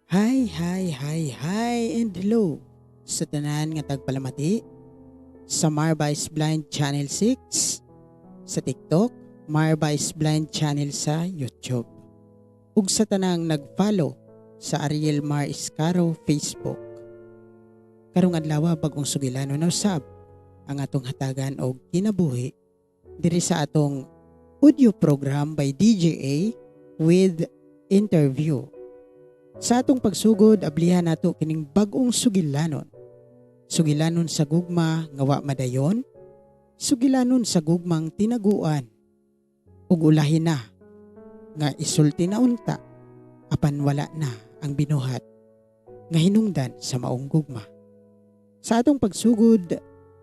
Hi, hi, hi, hi, and hello sa tanan nga tagpalamati sa Marba is Blind Channel 6 sa TikTok, Marba is Blind Channel sa YouTube, ug sa tanang nag-follow sa Ariel Mar Iscaro Facebook. Karong adlaw, bagong sugilano na usab ang atong hatagan og kinabuhi diri sa atong audio program by DJA with interview. Sa atong pagsugod, ablihan nato kining bag-ong sugilanon. Sugilanon sa gugma nga wa madayon, sugilanon sa gugmang tinaguan, ug ulahin na nga isulti na unta apan wala na ang binuhat nga hinungdan sa maong gugma. Sa atong pagsugod,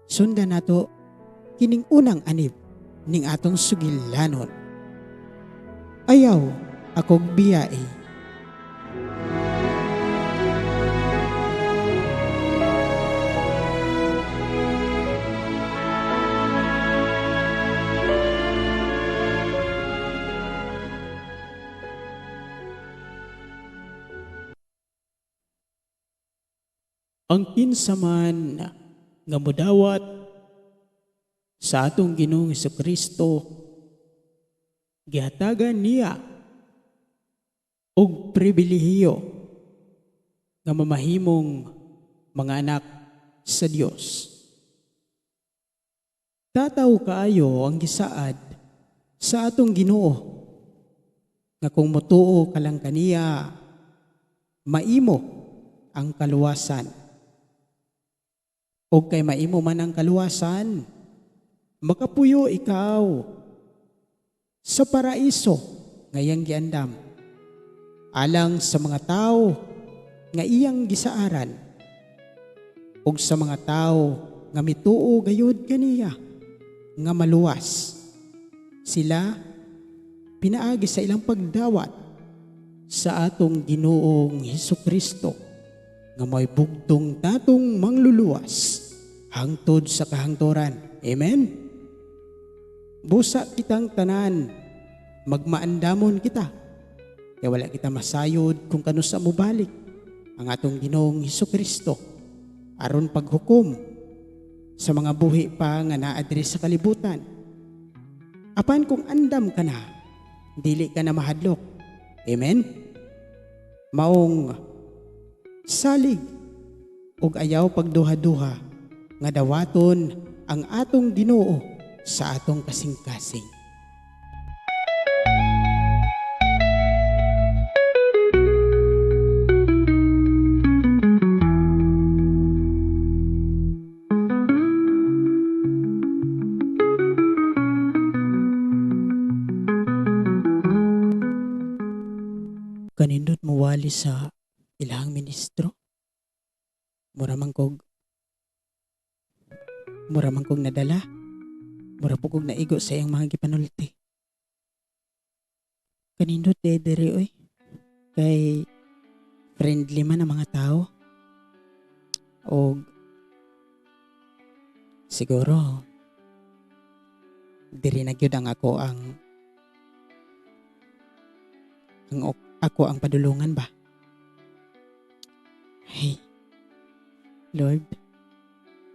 sundan nato kining unang anib ning atong sugilanon. Ayaw akog biyae. Ang kinsa man nga modawat sa atong Ginoong Hesukristo, gihatagan niya og pribilehiyo nga mamahimong mga anak sa Dios. Tataw kaayo ang gisaad sa atong Ginoo nga kung motuo ka lang kaniya, maimo ang kaluwasan. O kay maimo man ang kaluwasan, makapuyo ikaw sa paraiso nga iyang giandam alang sa mga tao nga iyang gisaaran ug sa mga tao nga mituo gayud kaniya nga maluwas sila pinaagi sa ilang pagdawat sa atong Ginoong Hesukristo nga may bugtong tatong mangluluwas hangtod sa kahangturan. Amen? Busa kitang tanan, magmaandamon kita. Kaya wala kita masayod kung kanusa mobalik ang atong Ginoong Hesukristo aron paghukom sa mga buhi pa nga naa diri sa kalibutan. Apan kung andam ka na, dili ka na mahadlok. Amen? Maong salig ug ayaw pagduha-duha nga dawaton ang atong Ginoo sa atong kasing-kasing. Kanindot mo wali sa ilahang ministro. Mura man kog nadala. Mura po kog naigo sa iyang mga gipanulti. Kanindot de diri oy. Kay friendly man ang mga tao. Og siguro diri na gyud ang ako ang ang ako ang padulungan ba. Hey, Lord,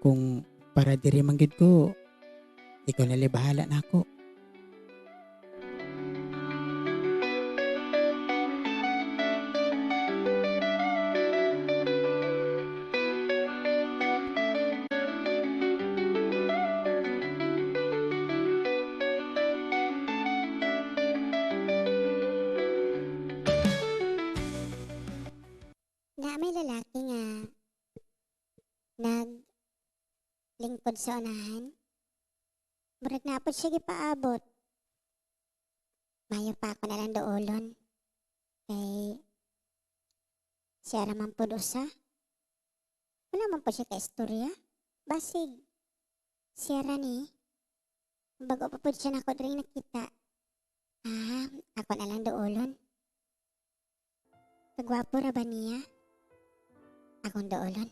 kung para diri man gyud ko, ikaw na bahala na ako. Na may lalaki nga naglingkod sa unahan. Murag na pod siya gipaabot. Mayo pa ako na lang duolon. Kay siya ra man pod usa. Wala man pod siya ka istorya. Basig siya ra ni. Bago pa pod siya nako diri nakita. Ah, ako na lang duolon. Kagwapo ra ba niya? Akong duolon.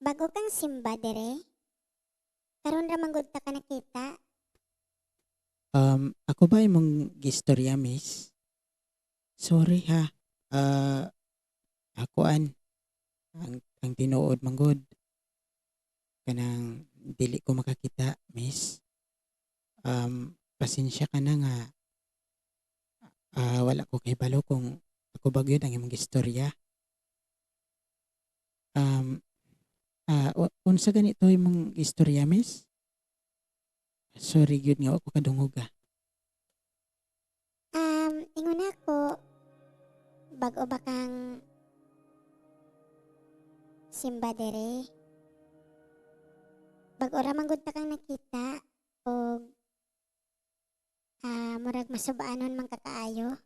Bago kang simba dere? Karon ra man gud ta ka nakita. Ako ba imong gistorya, miss? Sorry ha. Akoan ang tinuod man gud kanang dili ko makakita, miss. Pasensya ka na nga wala ko kahibalo kung ako ba gyud ang imong gistorya. Unsa ganito imong istorya, miss? Sorry gyud nga wa ko kadungog ah. Ingon ako, bag-o ba kang simba dere? Bag-o ra man gud ta kang nakita og murag masubaanon man ka kaayo.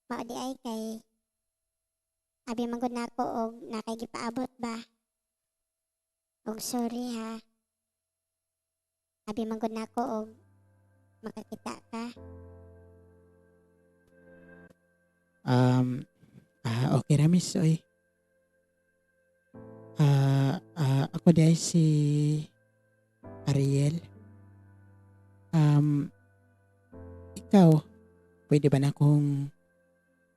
Mao di ay kay abi man gud nako og nakay gipaabot ba. Og sorry ha. Abi man gud nako og makakita ka. Okay ra, miss, oy. Ako di ay si Ariel. Ikaw, pwede ba na akong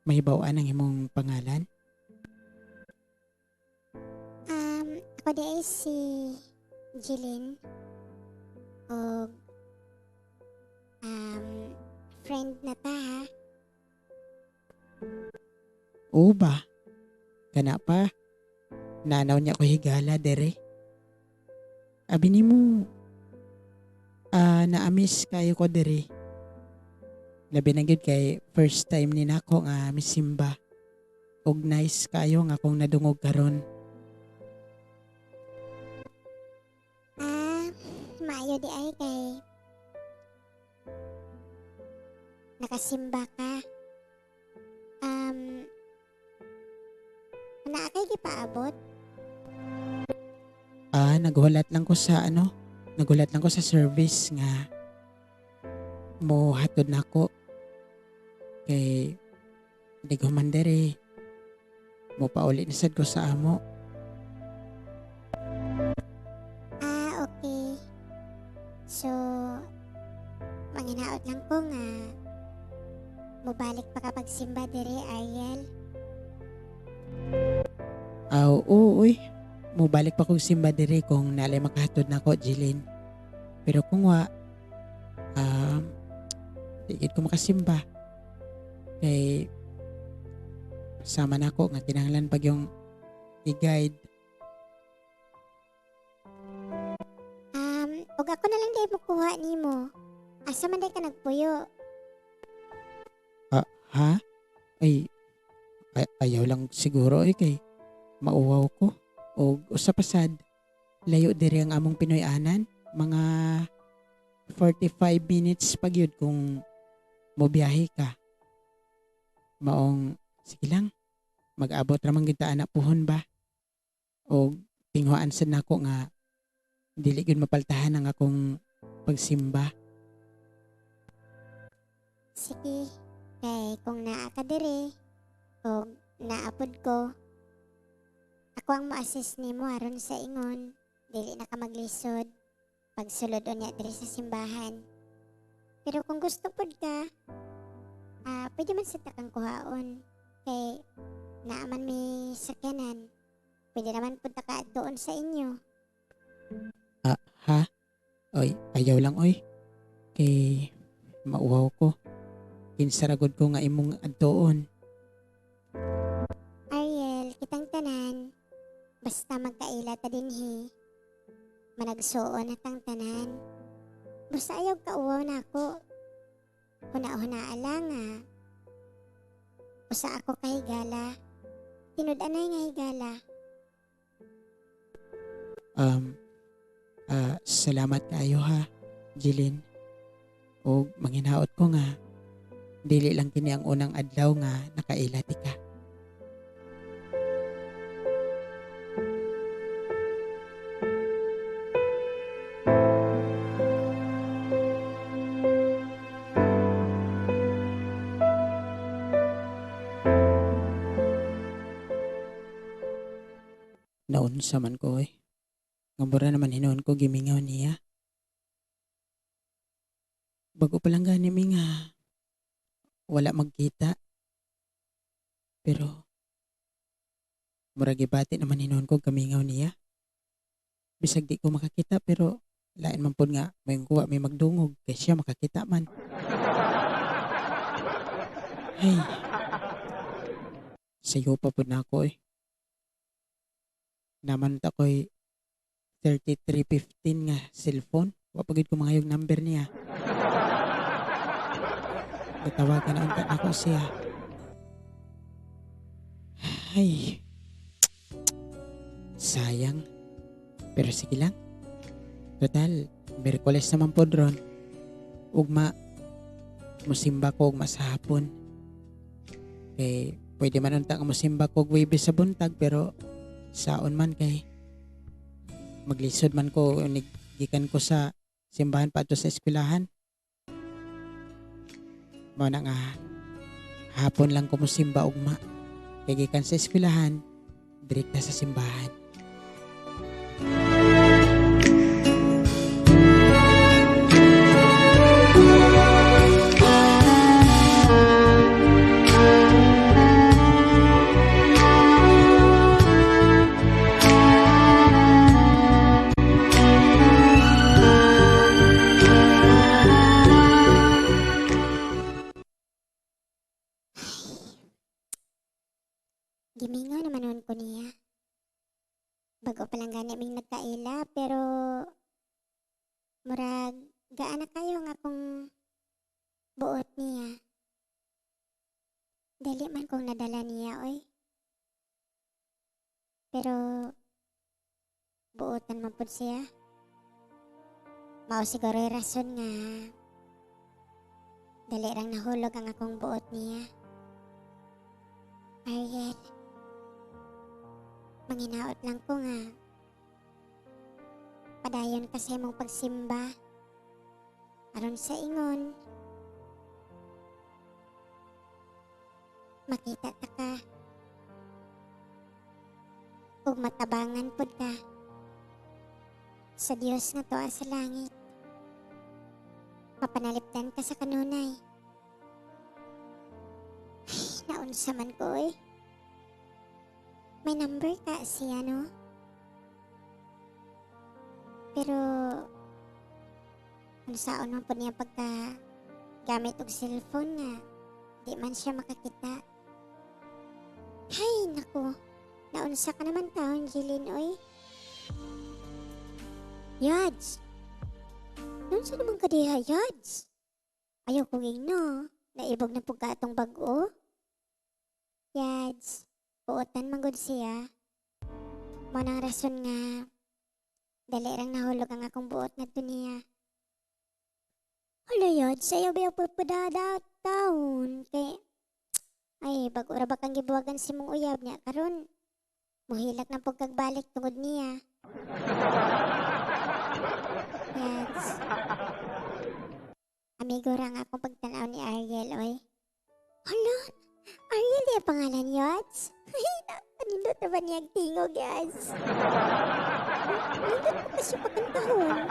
mahibaw-an ang imong pangalan? Ako di ay si Jeline. Og friend na ta ha. Oo ba? Kana pa? Nanaw niya ko higala dere. Abi nimo na-miss kayo ko dere. Labi na gyud kay first time ni nako nga misimba. Og nice kayo nga akong nadungog karon. Maayo di ay kay nakasimba ka. Naa kay gipaabot? Naghulat lang ko sa ano, nagulat lang ko sa service nga mo hatod nako kay di ko man dere. Mo pauli na sad ko sa amo. Okay. So, manginaot lang ko nga mobalik pa ka pagsimba dere, Ariel. Oo, uy. Mobalik pa kog simba dere kung nalay makahatod nako, Jeline. Pero kung wa, di gid ko makasimba. Kay sama nako nga kinahanglan pag yung i-guide. Og ako na lang di mokuha nimo. Asa man day ka nagpuyo? Ha? Ay, ayaw lang siguro kay mauwaw ko. Og usa pa sad, layo diri ang among Pinoy-anan. Mga 45 minutes pag yun kung mobiyahe ka. Maong, sige lang, mag-abot ra man gyud ta ana puhon ba? Og tinghuan sad nako nga dili gyud mapaltahan ang akong pagsimba. Sige, kay kung naa ka diri og naapod ko, ako ang mo-assist nimo aron sa ingon dili na ka maglisod pagsulod unya diri sa simbahan. Pero kung gusto pod ka, pwede man sa takang kuhaon kay naa man may sakyanan. Pwede naman pud ta ka doon sa inyo. Ha? Oy, ayaw lang oy. Kay mauwaw ko. Kinsa ra gud ko nga imong adtoon. Ariel, kitang tanan. Basta magkaila ta dinhi. Managsuon na tang tanan. Basta ayaw ka uwaw na ako. Huna-huna lang ah. Usa ako kahigala. Tinud-anay nga higala. Salamat kaayo ha, Jeline. Og manghinaot ko nga dili lang kini ang unang adlaw nga nakaila ti ka. Naunsa man ko. Nga mura naman hinuon ko gimingaw niya. Bago pa lang gani mi nga wala magkita. Pero mura gibati naman hinuon ko kamingaw niya. Bisag di ko makakita pero lain man pod nga may kuwa may magdungog kay siya makakita man. Ay. Sayo pa pod nako eh. Naman ta ko'y 3315 nga cellphone. Wa pa gid ko mangayog number niya. Natawagan na unta nako siya. Ay. Sayang. Pero sige lang. Total, Miyerkules naman pod ron. Ugma, musimba ko ugma sa hapon. Kay pwede man unta nga musimba ko og Huwebes sa buntag pero saon man kay maglisod man ko gikan ko sa simbahan pa sa eskwelahan. Mao na nga hapon lang ko musimba ugma. Kay gikan sa eskwelahan, direkta sa simbahan. Gimingaw naman noon ko niya. Bago pa lang gani ming nagkaila pero murag gaan na kayo nga akong buot niya. Dali man kong nadala niya oy. Pero buotan man pud siya. Mao siguro yung rason nga dali rang nahulog ang akong buot niya. Ariel, manginaot lang ko nga padayon ka sa imong pagsimba aron sa ingon makita ta ka ug matabangan pud ka sa Dios nga tuwa sa langit. Mapanalipdan ka sa kanunay. Ay, naunsa man ko eh. May number ka siya, no? Pero unsaon man po niya pagka gamit og cellphone nga di man siya makakita. Hay, naku. Naunsa ka naman taon, Jeline, oy. Yads! Naunsa naman ka diha, Yads? Ayaw ko no. Naibog na po ka atong bag-o. Yads, buotan man gud siya. Mao nang rason nga dali rang nahulog ang akong buot ngadto niya. Hala, Yads, ayaw ba yung pagpadada taon? Kay, ay, bago ra ba kang gibuwagan si mong uyab niya karon? Muhilak na pud kagbalik tungod niya. Yads, amigo ra nga akong pagtan-aw ni Ariel, oy. Hala, Ariel di ang pangalan, Yads? Ay, kanindot na ba niya ang tingog, Yads? Nindot ko kasi pagkantahon.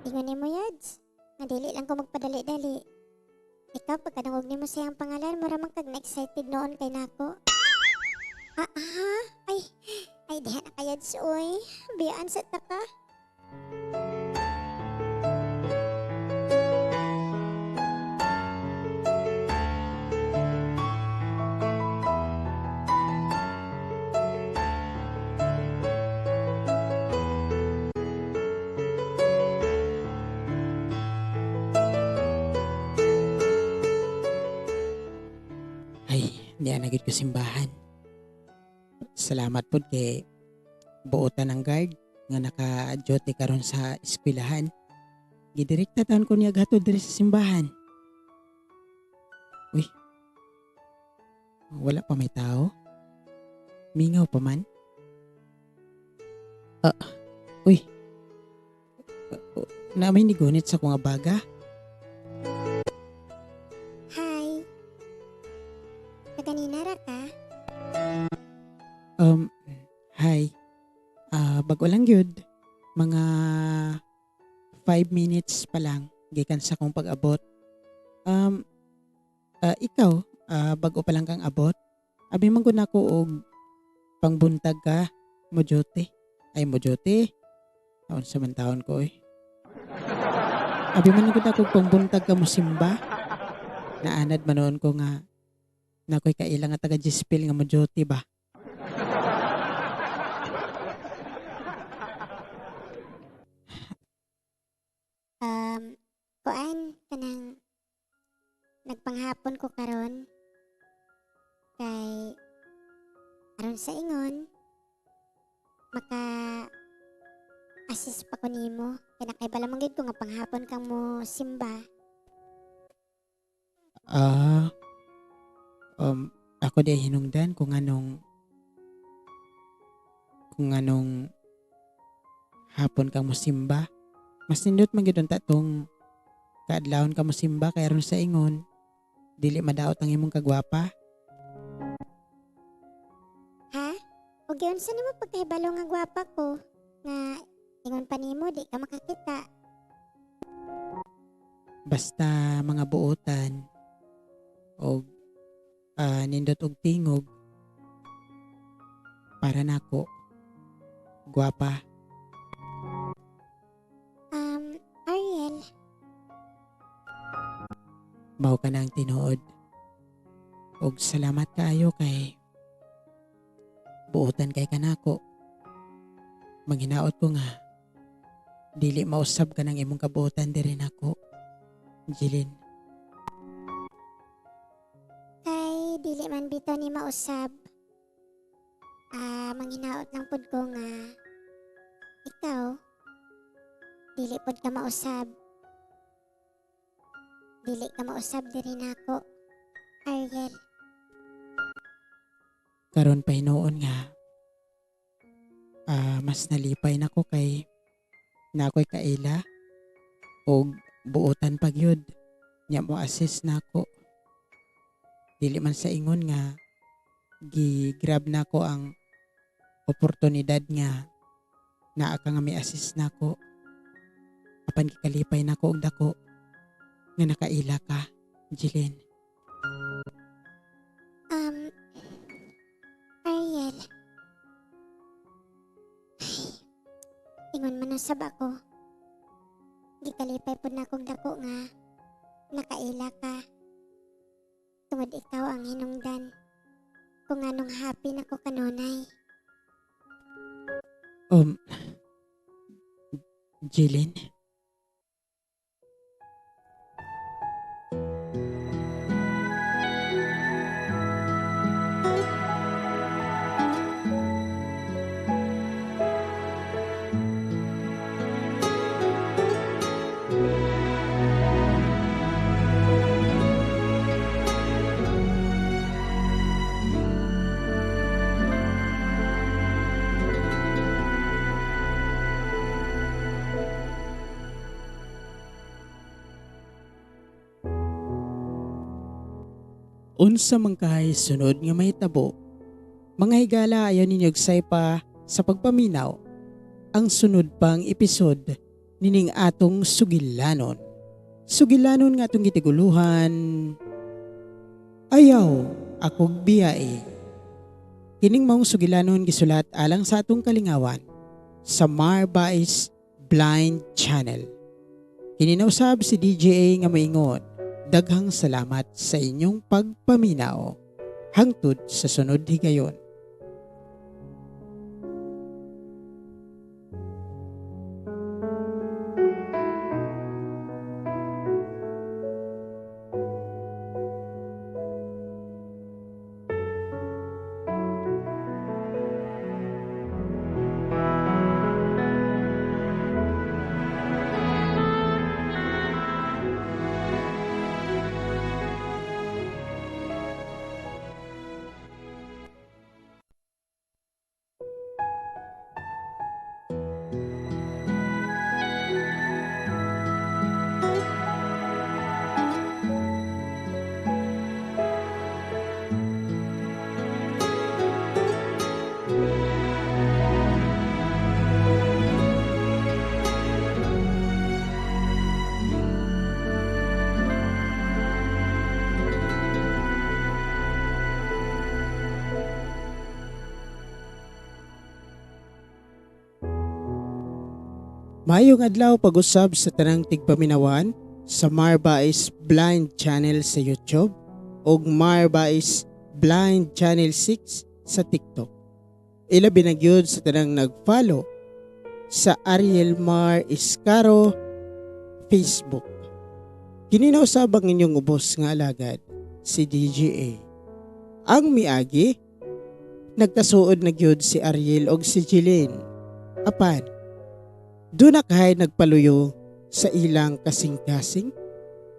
Ingon ni mo, Yads. Nga dili lang ko magpadali-dali. Ikaw, pagkadungog nimo sa iyang pangalan, mura man kag na-excited noon kay nako. Ah, ah, ay, ay, diha na ka, Yads, oy. Biyaan sa taka. Ay, niya na gid ko simbahan. Salamat pod kay buotan ng guard nga naka-duty karon sa eskwelahan. Gidirekta taon ko niya gatod diri sa simbahan. Uy. Wala pa may tao. Mingaw pa man. Ah, uy. Na may nigunit sa akong baga. Hi. Kaganina ra ka? Hi. Ah, bago lang gyud. Mga 5 minutes pa lang gikan sa akong pag-abot. Ikaw, bag-o pa lang kang abot. Abi man gud nako og pangbuntag ka mo duty. Ay, mo duty. Taon sa man taon ko oy. Abi man gud ako pangbuntag ka mo simba. Naanad man noon ko nga nakoy kaila nga taga Gispil nga mo duty ba. Kuan kanang nagpanghapon ko karon kay aron sa ingon maka assist pa ko nimo kay nakaibalo man gyud ko nga panghapon kang mo simba. Ako di hinungdan kung anong hapon kang mosimba. Mas nindot man gyud unta tong kaadlawon ka mosimba kay aron sa ingon dili madaot ang imong kagwapa. Ha? Og giunsa nimo pagkahibalo nga gwapa ko nga ingon pa nimo di ka makakita? Basta mga buotan og nindot og tingog para nako gwapa. Ariel. Mao ka na ang tinuod. Og salamat kaayo kay buotan kay kanako. Manghinaot ko nga dili mausab ka ng imong kabuotan diri nako, Jeline. Kay dili man bitaw ni mausab. Manghinaot lang pud ko nga ikaw dili pud ka mausab. Dili ka mausab diri nako, Ariel. Karon pa hinuon nga mas nalipay nako kay nakoy kaila og buotan pa gyud nya mo assist nako. Dili man sa ingon nga gi-grab nako ang oportunidad nga naa ka nga may assist nako. Apan gikalipay nako og dako nga nakaila ka, Jeline. Ariel. Ay, ingon man usab ako. Gikalipay pud nakog dako nga nakaila ka. Tungod ikaw ang hinungdan kung anong happy nako kanunay. Jeline? Unsa man kay sunod nga mahitabo, mga higala, ayaw ninyo pa sa pagpaminaw ang sunod pang episode nining atong sugilanon. Sugilanon nga atong gitiguluhan, Ayaw Akog Biyai. Kining maong sugilanon gisulat alang sa atong kalingawan sa Marbais Blind Channel. Kini nausab si DJA nga maingon, daghang salamat sa inyong pagpaminaw. Hangtod sa sunod higayon. Maayong adlaw pag-usab sa tanang tigpaminawan sa Marbais Blind Channel sa YouTube ug Marbais Blind Channel 6 sa TikTok. Ilabi na gyud sa tanang nag-follow sa Ariel Mar Iscaro Facebook. Kini na usab ang inyong ubos nga alagad, si DGA. Ang miagi, nagkasuod na gyud si Ariel og si Jeline. Apan, doon na kahay nagpaluyo sa ilang kasing-kasing,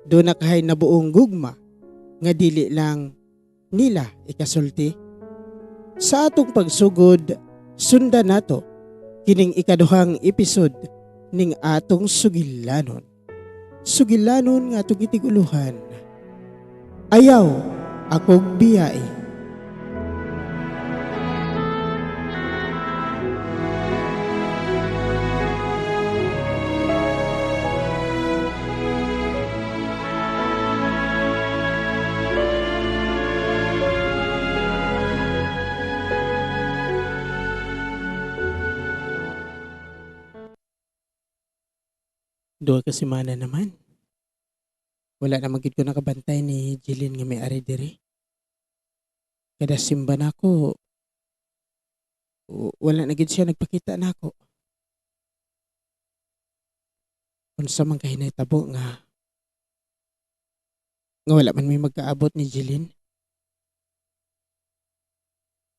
doon na kahay nabuong gugma nga dili lang nila ikasulti. Sa atong pagsugod, sundan nato kining ikaduhang episode ning atong sugilanon. Sugilanon nga atong gitiguluhan. Ayaw akong biyai. Duha ka semana naman. Wala naman gid ko nakabantay ni Jeline nga may ari diri. Kada simba na ako, wala na gid siya nagpakita na ako. Unsa man kay nahitabo nga wala man may magkaabot ni Jeline.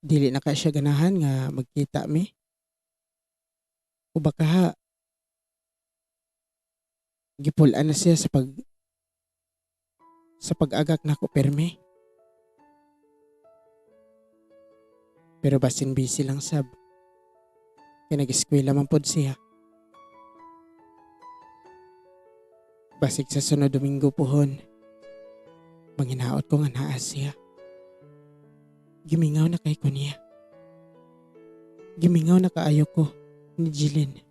Dili na ka siya ganahan nga magkita mi. O baka gipulaan na siya sa pag-agak nako perme. Pero basin busy lang sab. Kaya nag-eskwela man pod siya. Basig sa sunod Domingo pohon, manginaot ko nga naa siya. Gimingaw na kay ko niya. Gimingaw na kaayo ko ni Jeline.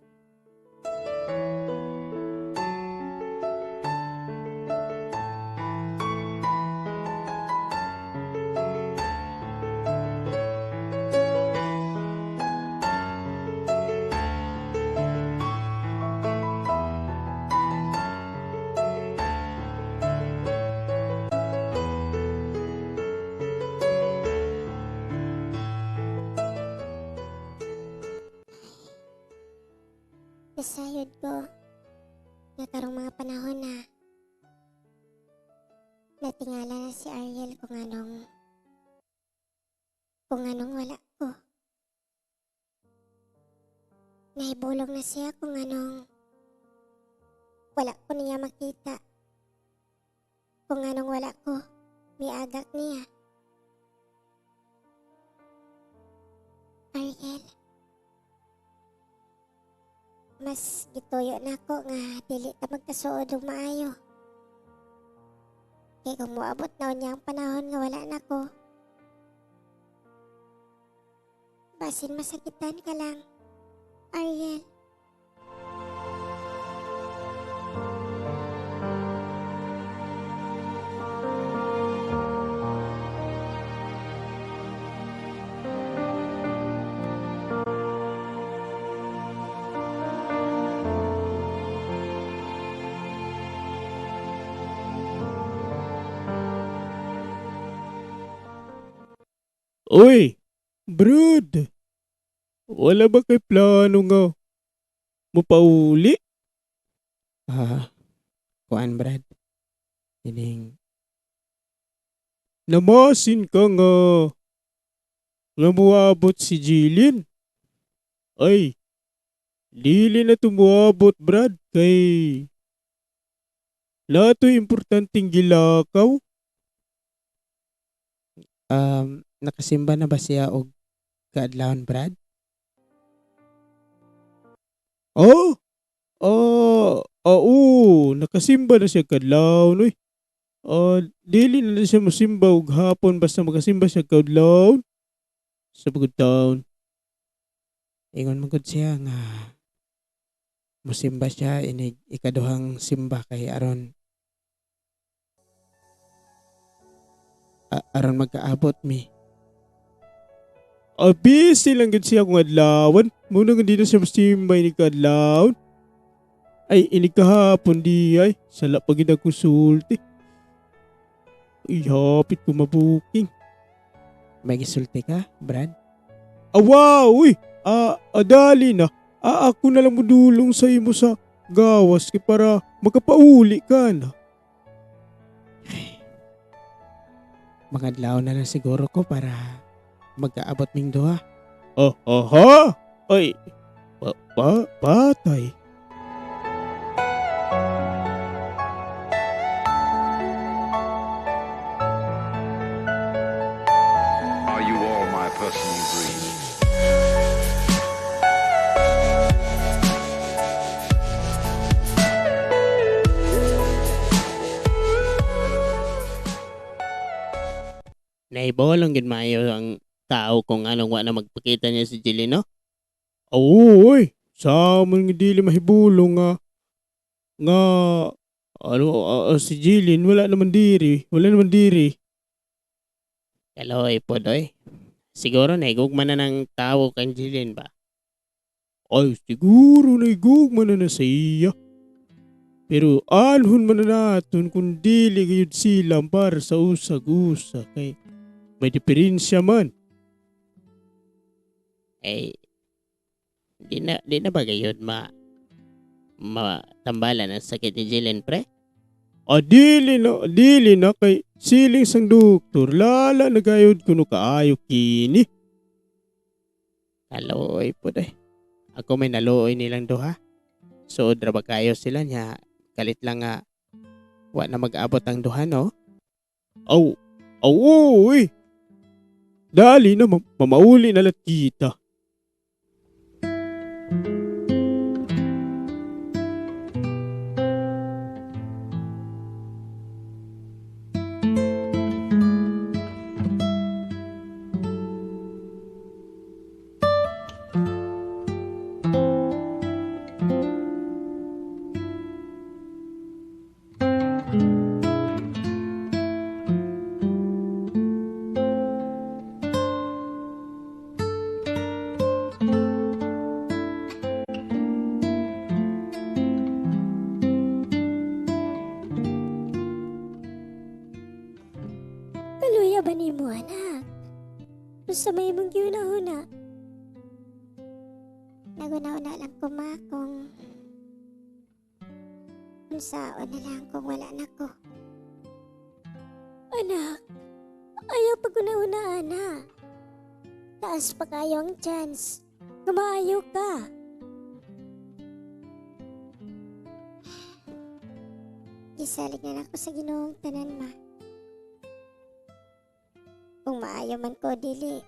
Nasayod ko nga karong mga panahon na natingala na si Ariel kung anong wala ko. Nahibulong na siya kung anong wala ko niya makita. Kung anong wala ko, miagak niya. Ariel, mas gituyo na ako nga dili ta magkasuod og maayo. Kay kung moabot na unya ang panahon nga wala na ko, basin masakitan ka lang, Ariel. Uy, Brod, wala ba kay plano nga mupauli? Kuan Brad, ining namasin ka nga muabot si Jeline. Ay, dili na tumuabot Brad kay nato'y importanteng gilakaw. Nakasimba na ba siya og kaadlawon, Brad? Oh, oo, nakasimba na siya kaadlawon, uy. Dili na siya mosimba og hapon basta makasimba siya kaadlawon sa pagod taon. Ingon man gud siya nga mosimba siya inig ikaduhang simba kay aron magkaabot mi. Busy lang gud siya kung adlawan. Muna nga di na siya mosimba inig kaadlawon. Ay, ini kahapon di ay. Sala pa gid ako sulti. Ay, hapit ko mabuking. May gisulti ka, Brad? Awa, uy! Adali na. Ako na lang mudulong sa imo sa gawas kay para makapauli ka na. Ay, mga adlaw na lang siguro ko para magkaabot ming duha. Aha! Ay, patay. Are you all my personal dreams? Naibolong gid maayo ang tao kung anong wa na magpakita niya si Jeline, no? Oo, oy. Sa amon nga dili mahibulong nga ano si Jeline wala naman diri, wala naman diri. Kaloy po doy. Siguro naigugma na ng tao kang Jeline ba? Ay, siguro naigugma na na sa iya. Pero anhon man na naton kung dili gayud sila para sa usag-usa kay may diferensya man. Ay, di na ba gayud matambalan ang sakit ni Jeline, pre? Dili na, dili na kay siling sang doktor, lala na gayud kuno kaayo kini. Kaluoy po doy. Ako may naluoy nilang duha. Suod ra ba kayo sila niya? Kalit lang nga wa na mag-abot ang duha, no? Aw, aw, oy. Dali na, mamauli na lat kita. Kaluya ba nimo, anak? Unsa may imong giuna-una? Naguna-una lang ko, ma, kung unsaon na lang kung wala na ko. Anak, ayaw pag-una-una, anak. Taas pa kayo ang chance. Kumaayo ka. Gisalig na ako sa Ginoong tanan, ma. Kung maayo man ko, dili.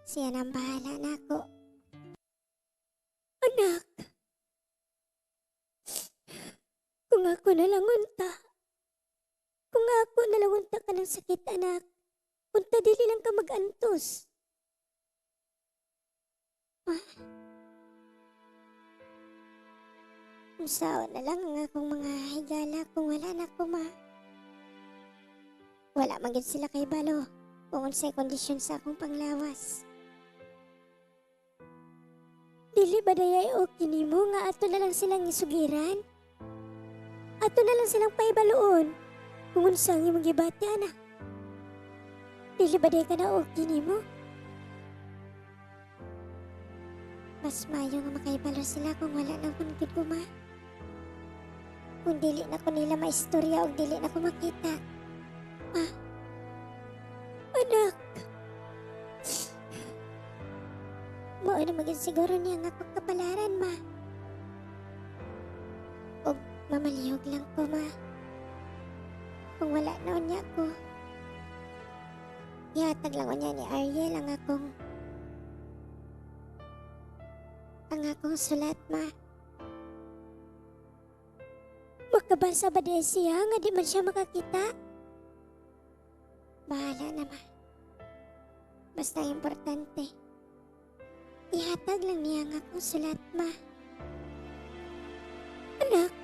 Siya nang bahala na ako. Anak! Kung ako na lang unta. Kung ako na lang unta ka ng sakit, anak. Unta dili lang ka mag-antos. Ma. Unsaon na lang ang akong mga higala kung wala na ko, ma. Wala man gyud sila kay balo kung unsay kondisyon sa akong panglawas. Dili ba dayay okay nimo nga ato na lang silang isugiran? Ato na lang silang paibaluon kung unsa ang imong gibati, anak. Dili ba day ka na okay nimo? Mas mayo nga makaibalo sila kung wala na akong gid ko, ma. Kung dili na ko nila maistorya o dili na ko makita. Ma. Anak. Mao na maging siguro niya nga akong kapalaran, ma. Og mamalihog lang ko, ma. Kung wala na unya ko. Ihatag lang unya ni Ariel ang akong sulat, ma. Makabasa ba di siya nga di man siya makakita? Bahala na, ma. Basta importante, ihatag lang niya ang akong sulat, ma. Anak.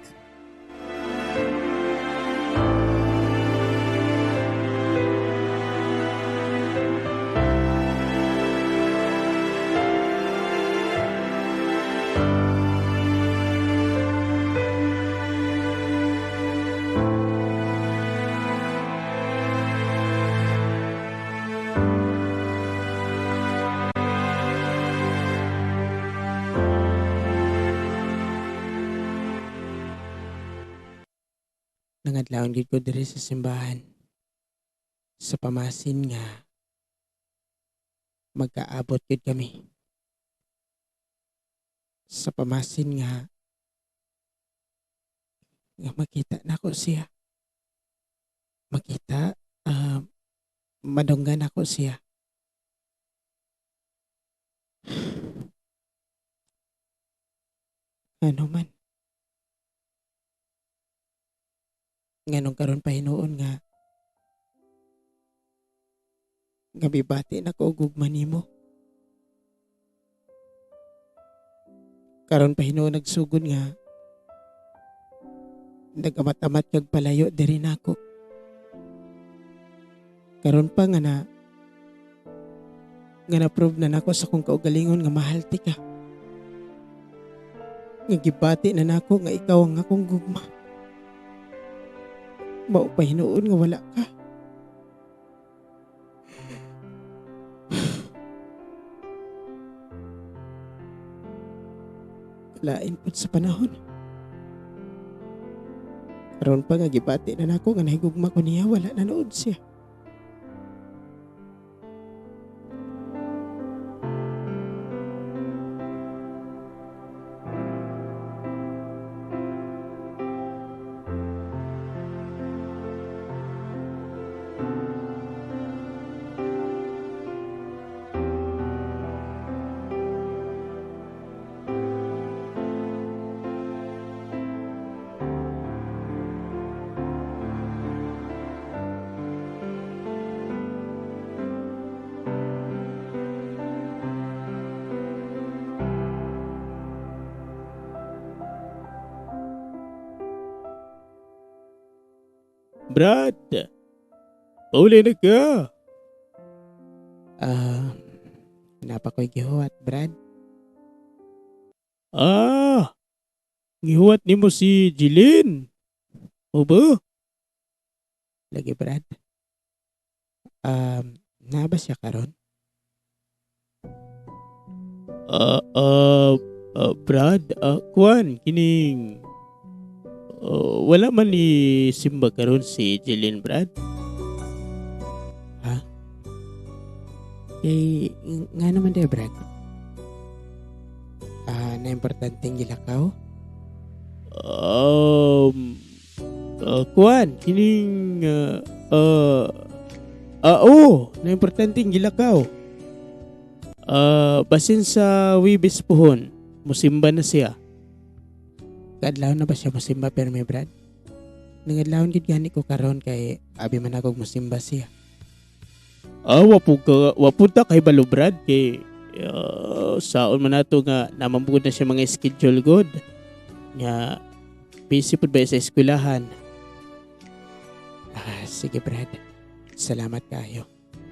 Nangadlawon gid ko diri sa simbahan. Sa pamasin nga magkaabot gid kami. Sa pamasin nga makita nako siya. Makita, madunggan ako siya. Ano man. Nganong karon pa hinuon nga bibati na ko og gugma nimo. Karon pa hinuon nagsugod nga nagamat-amat kag palayo diri nako. Karon pa nga na na-prove na nako sa akong kaugalingon nga mahal ti ka. Nga gibati na nako nga ikaw ang akong gugma. Mao pa hinuon nga wala ka. Lain pud sa panahon. Karon pa nga gibati na nako nga nahigugma ko niya, wala na nood siya. Brad, pauli na ka. Napa ko'y gihuwat, Brad. Gihuwat nimo si Jeline. O ba? Lagi, Brad. Naa ba siya karon? Brad, kuan kining wala man ni simba karon si Jeline, Brad. Ha? Kay nga naman day, Brad. Na importanteng gilakaw? Kuan kining na importanteng gilakaw. Basin sa Webes pohon, musimba na siya. Kaadlawon na ba siya musimba pero may Brad? Nangadlawon gid gani ko karon kay abi man akong musimba siya. Wa pud ta kay balo, Brad, kay saon man nato nga namambugod na siya mga schedule god. Nga busy pud ba sa eskwelahan. Sige, Brad. Salamat kaayo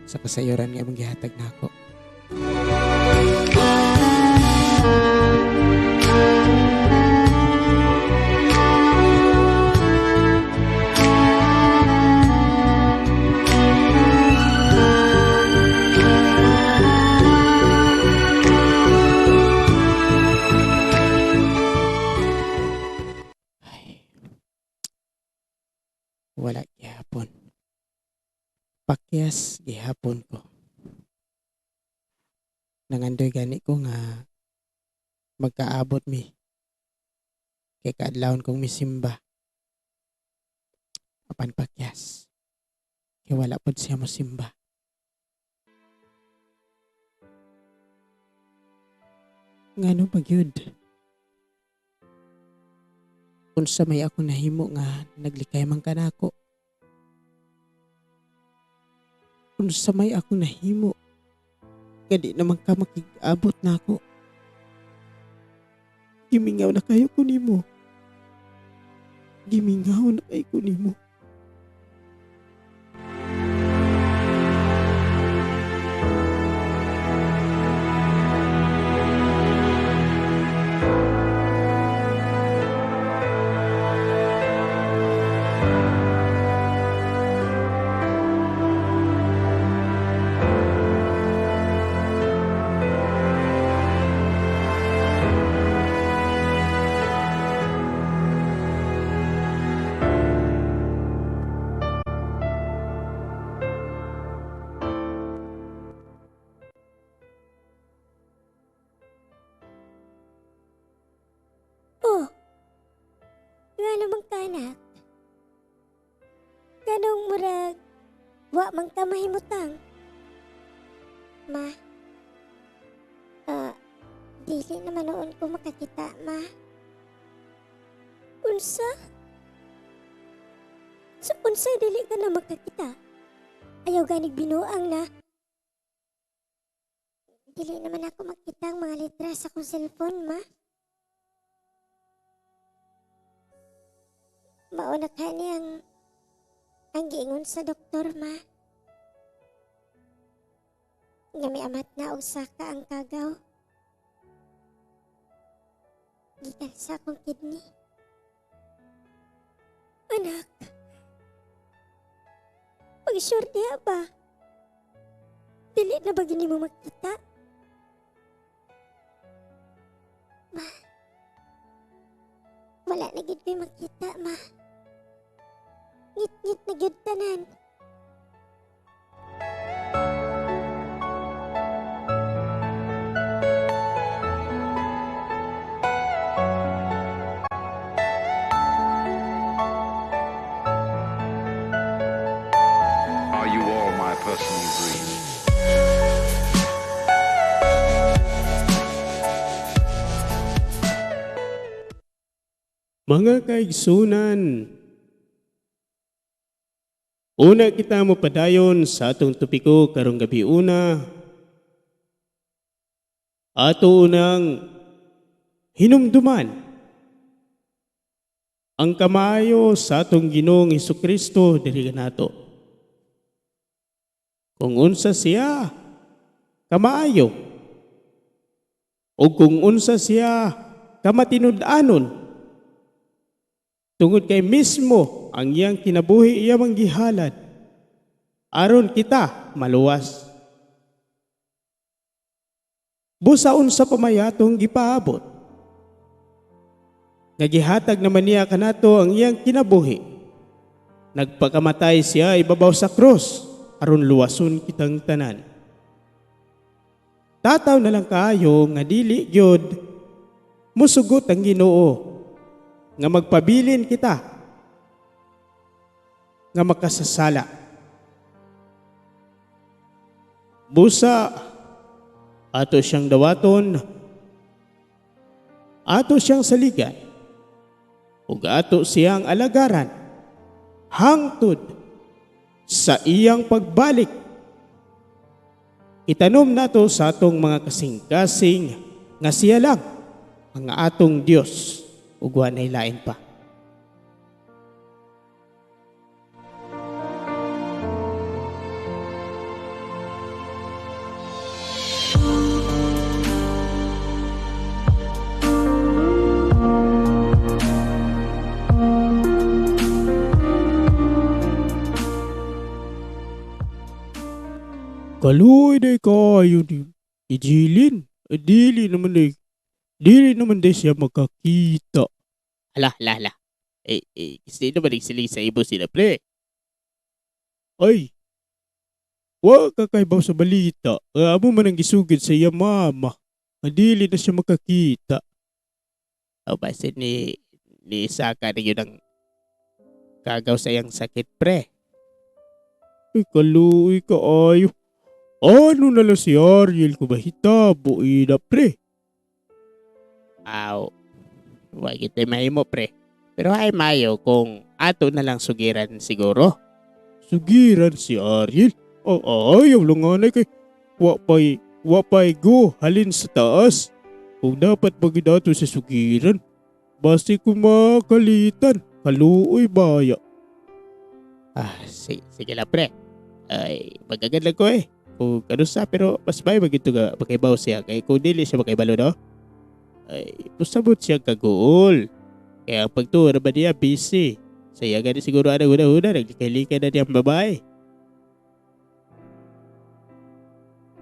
sa kasayuran nga imong gihatag nako. Wala gihapon. Pakyas gihapon ko. Nangandoy gani ko nga magkaabot mi. Kay kaadlawon kong misimba. Apan pakyas. Kay wala pod siya mosimba. Ngano ba gyud? Unsa may ako nahimo nga naglikay man kanako. Unsa may ako nahimo nga di naman ka makig-abot nako. Gimingaw na kayo ko nimo. Gimingaw na kayo ko nimo. Anak, ganong murag, wa man ka mahimutang. Ma, dili naman noon ko makakita, ma. Unsa? Sa unsa dili ka na makakita? Ayaw ganig binuang na. Dili naman ako makita ang mga letra sa akong cellphone, ma. Mauna ka niyang ang giingon sa doktor, ma. Nga miamat na og saka ang kagaw. Gikan sa akong kidney. Anak, pag-sure diha ba? Dili na ba gini mo makita? Ma, wala na gid ko'y makita, ma. Ngit-ngit na gyud tanan. Are you all my personal dreams? Mga kaigsunan, una kita mopadayon sa atong topiko karong gabi una. Ato unang hinumduman ang kamayo sa atong Ginoong Hesukristo diri kanato. Kung unsa siya kamaayo o kung unsa siya kamatinud-anon, tungod kay mismo ang iyang kinabuhi iya mang gihalad aron kita maluwas. Busa unsa pa may atong gipaabot, nga gihatag naman niya kanato ang iyang kinabuhi. Nagpakamatay siya ibabaw sa krus aron luwason kitang tanan. Tataw na lang kaayo nga dili gyud musugot ang Ginoo nga magpabilin kita nga makasasala. Busa ato siyang dawaton, ato siyang saligan, ug ato siyang alagaran hangtod sa iyang pagbalik. Itanom nato sa atong mga kasing-kasing nga siya lang ang atong Dios ug wa nay lain pa. Kaluoy day kaayo ni Ijilin. Dili naman day. Dili naman day siya makakita. Hala, hala, hala. Sino ba nagsiling sa ibo sila, pre? Ay, wa ka kaibaw sa balita. Amo man ang gisugid sa iya mama. Dili na siya makakita. O, basta ni Saka na yun ang kagaw sa iyang sakit, pre. Ay, kaluoy kaayo. Ano na lang si Ariel kung mahitabo, ina, pre? Aw, wa kita mahimo, pre. Pero ay mayo kung ato na lang sugiran siguro. Sugiran si Ariel? Oh, ayaw lang nga na kay wapay go halin sa taas. Kung dapat magidato sa sugiran, basta kung makalitan, kaluoy baya. Sige lang, pre. Ay, magagad lang ko eh. Kung ano sa, pero mas may magito nga makaibaw siya. Kaya kung dili siya makaibalo, no? Ay, pusabot siya kaguol. Kaya ang pagtuo naman niya, busy. Saya gani siguro ana una-una, naglikay-likay na niyang babae.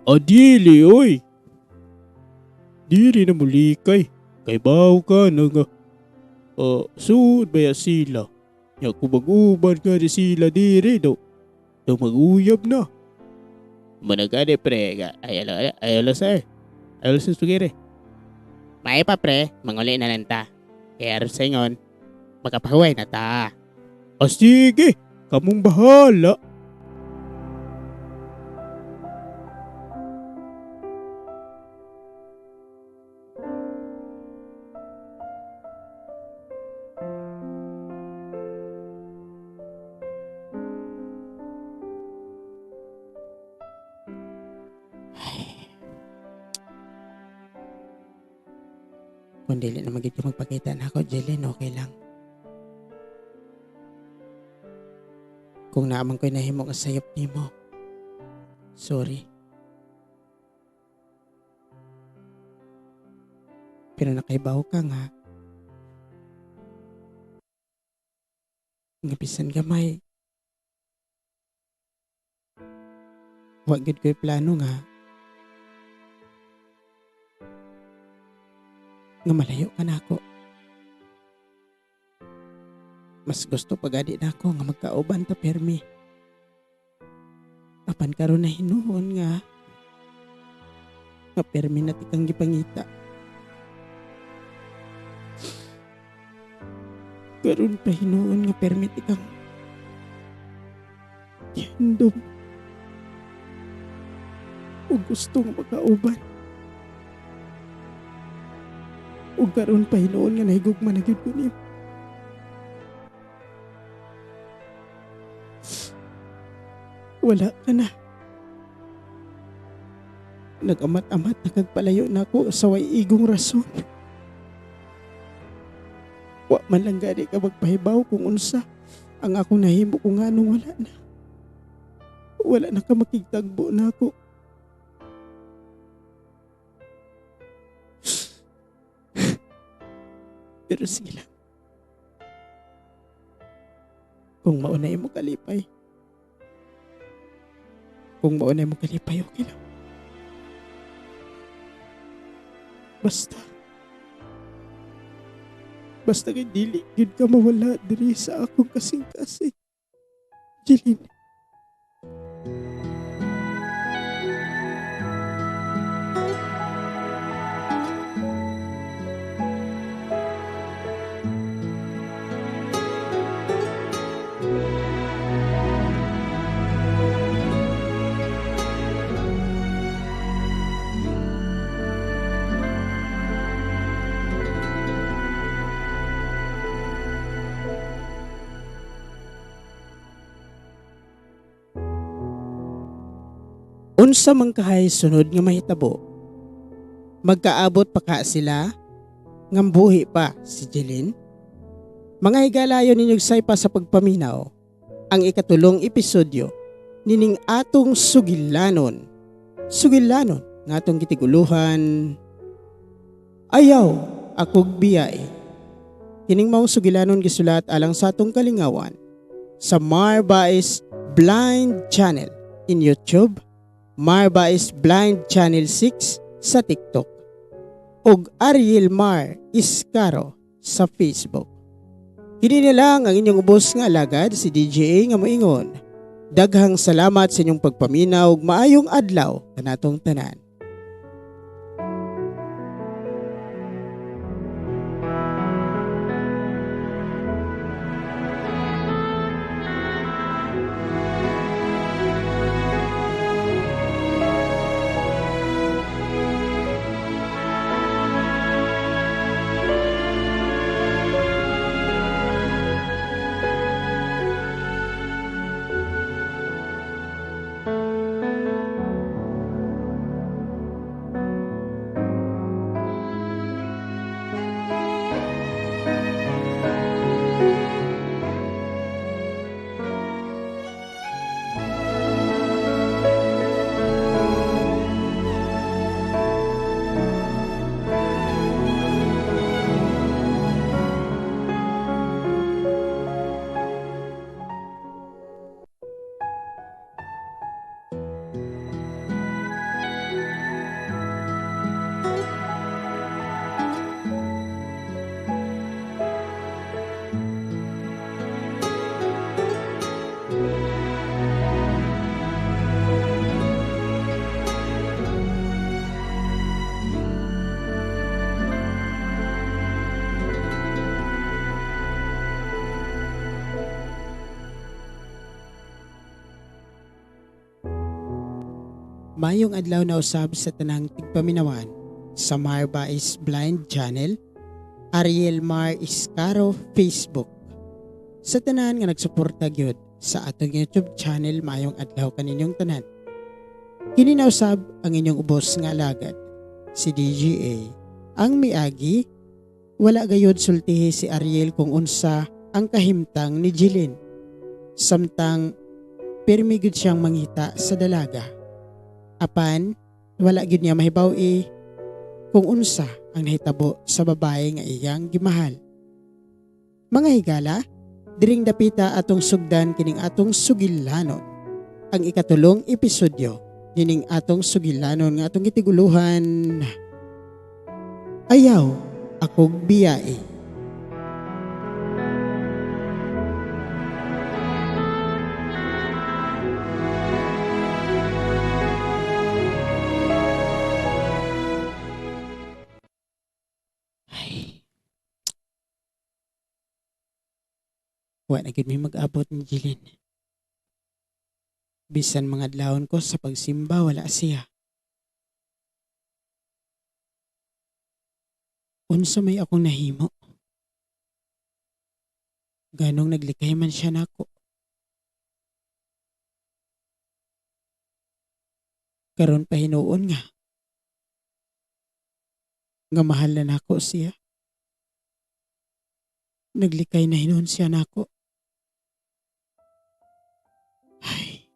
O dili, oy! Dili na mulikay. Kay baw ka na nga. Suod ba ya sila? Ya kung mag-uban ka ni sila diri, do. Do mag-uyab na. Managani, pre. Ayaw lang, ayaw lang, sir. Ayaw lang sa sugire. May pa, pre. Manguli na lang ta. Kaya aron sa ingon, Makapahuway na ta. Ah, sige, kamong bahala. Kung dili na magid ka magpakita na ako, Jeline, okay lang. Kung naamang ko'y nahimo nga sayop nimo, sorry. Pero nakaibaw ka nga, nga bisan gamay, wa gyud ko'y plano nga nga malayo ka na ako. Mas gusto pagadi na ako nga magkauban ta permi. Apan karon na hinuon nga nga permi na tikang gipangita. Karon pa hinuon nga permi tikang gihandom o gusto nga magkauban. Ug karon pa hinuon nga nahigugma na gyud ko nimo. Wala ka na. Nag-amat-amat na kagpalayo na ako sa way igong rason. Wa man lang gani ka magpahibaw kung unsa ang akong nahimo kung nganong wala na. Wala na ka makigtagbo na ako. Pero sige lang. Kung mauna mo kalipay. Kung mauna mo kalipay, okay lang. Basta. Basta kay dili gyud ka mawala diri sa akong kasing-kasing. Jeline. Unsa man kahay sunod nga mahitabo? Magkaabot pa ka sila? Ngambuhi pa si Jeline? Mga higalayon ninyog saypa sa pagpaminaw ang ikatulong episodyo nining atong sugilanon. Sugilanon nga atong gitiguluhan Ayaw Akog Biyae. Kining maong sugilanon gisulat alang sa atong kalingawan sa Marbais Blind Channel in YouTube, Marbais Blind Channel 6 sa TikTok, ug Ariel Mar Iscaro sa Facebook. Kini na lang ang inyong ubos nga alagad, si DJA nga moingon. Daghang salamat sa inyong pagpaminaw ug maayong adlaw kanatong tanan. Mayong adlaw na usab sa tanang tigpaminawan sa Marba is Blind Channel, Ariel Mar Iscaro Facebook. Sa tanan nga nagsuporta gyud sa atong YouTube channel, mayong adlaw kaninyong tanan. Kini na usab ang inyong ubos nga alagad, si DGA. Ang miagi, wala gayud sultihi si Ariel kung unsa ang kahimtang ni Jeline. Samtang pirmi gyud siyang mangita sa dalaga. Apan wala gyud niya mahibaw-i kung unsa ang nahitabo sa babae nga iyang gimahal. Mga higala, diring dapita atong sugdan kining atong sugilanon. Ang ikatulong episodyo nining atong sugilanon nga atong gitiguluhan, Ayaw Akog Biyai. Wa na gyud mi mag-abot ni Jeline. Bisan mga adlawon ko sa pagsimba, wala siya. Unsa may akong nahimo? Ganong naglikay man siya nako. Karon pa hinuon nga. Nga mahal na nako siya. Naglikay na hinuon siya nako. Ay.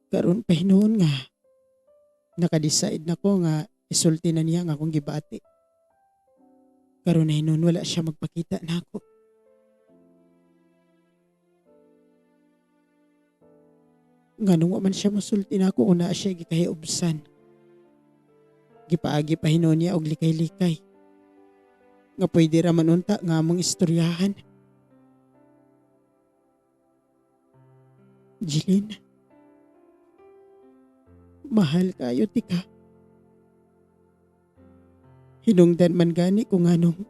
Karon pa hinuon nga. Nakadecide na ko nga isulti na niya nga akong gibati. Karon na hinuon wala siya magpakita nako. Nganong wa man siya mosulti nako kung naa siya gikahiubsan. Gipaagi pa hinuon niya og likay-likay. Nga pwede ra man unta nga among istoryahan. Jeline, mahal kayo tika. Hinungdan man gani kung anong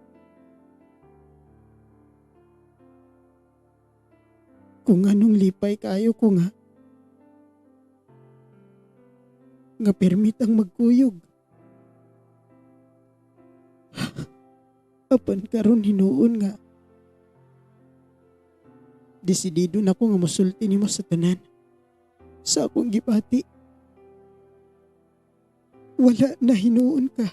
lipay kayo ko nga. Nga permit ang magkuyog. Apan karon hinuon nga. Desidido na ko nga mosulti nimo sa tanan. Sa akong gibati. Wala na hinuon ka.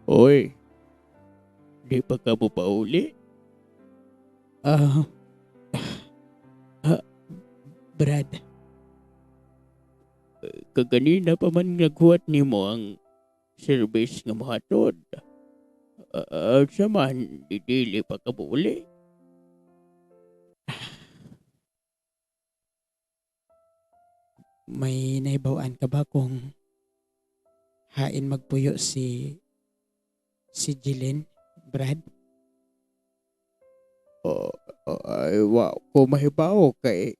Oy, di pa ka mo pauli? Brad. Kaganina pa man naghuwat nimo ang service nga mohatod. Sa man, dili pa ka pauli. May naibawaan ka ba kung hain magpuyo si Jeline, Brad? Ay, wa ko mahibaw kay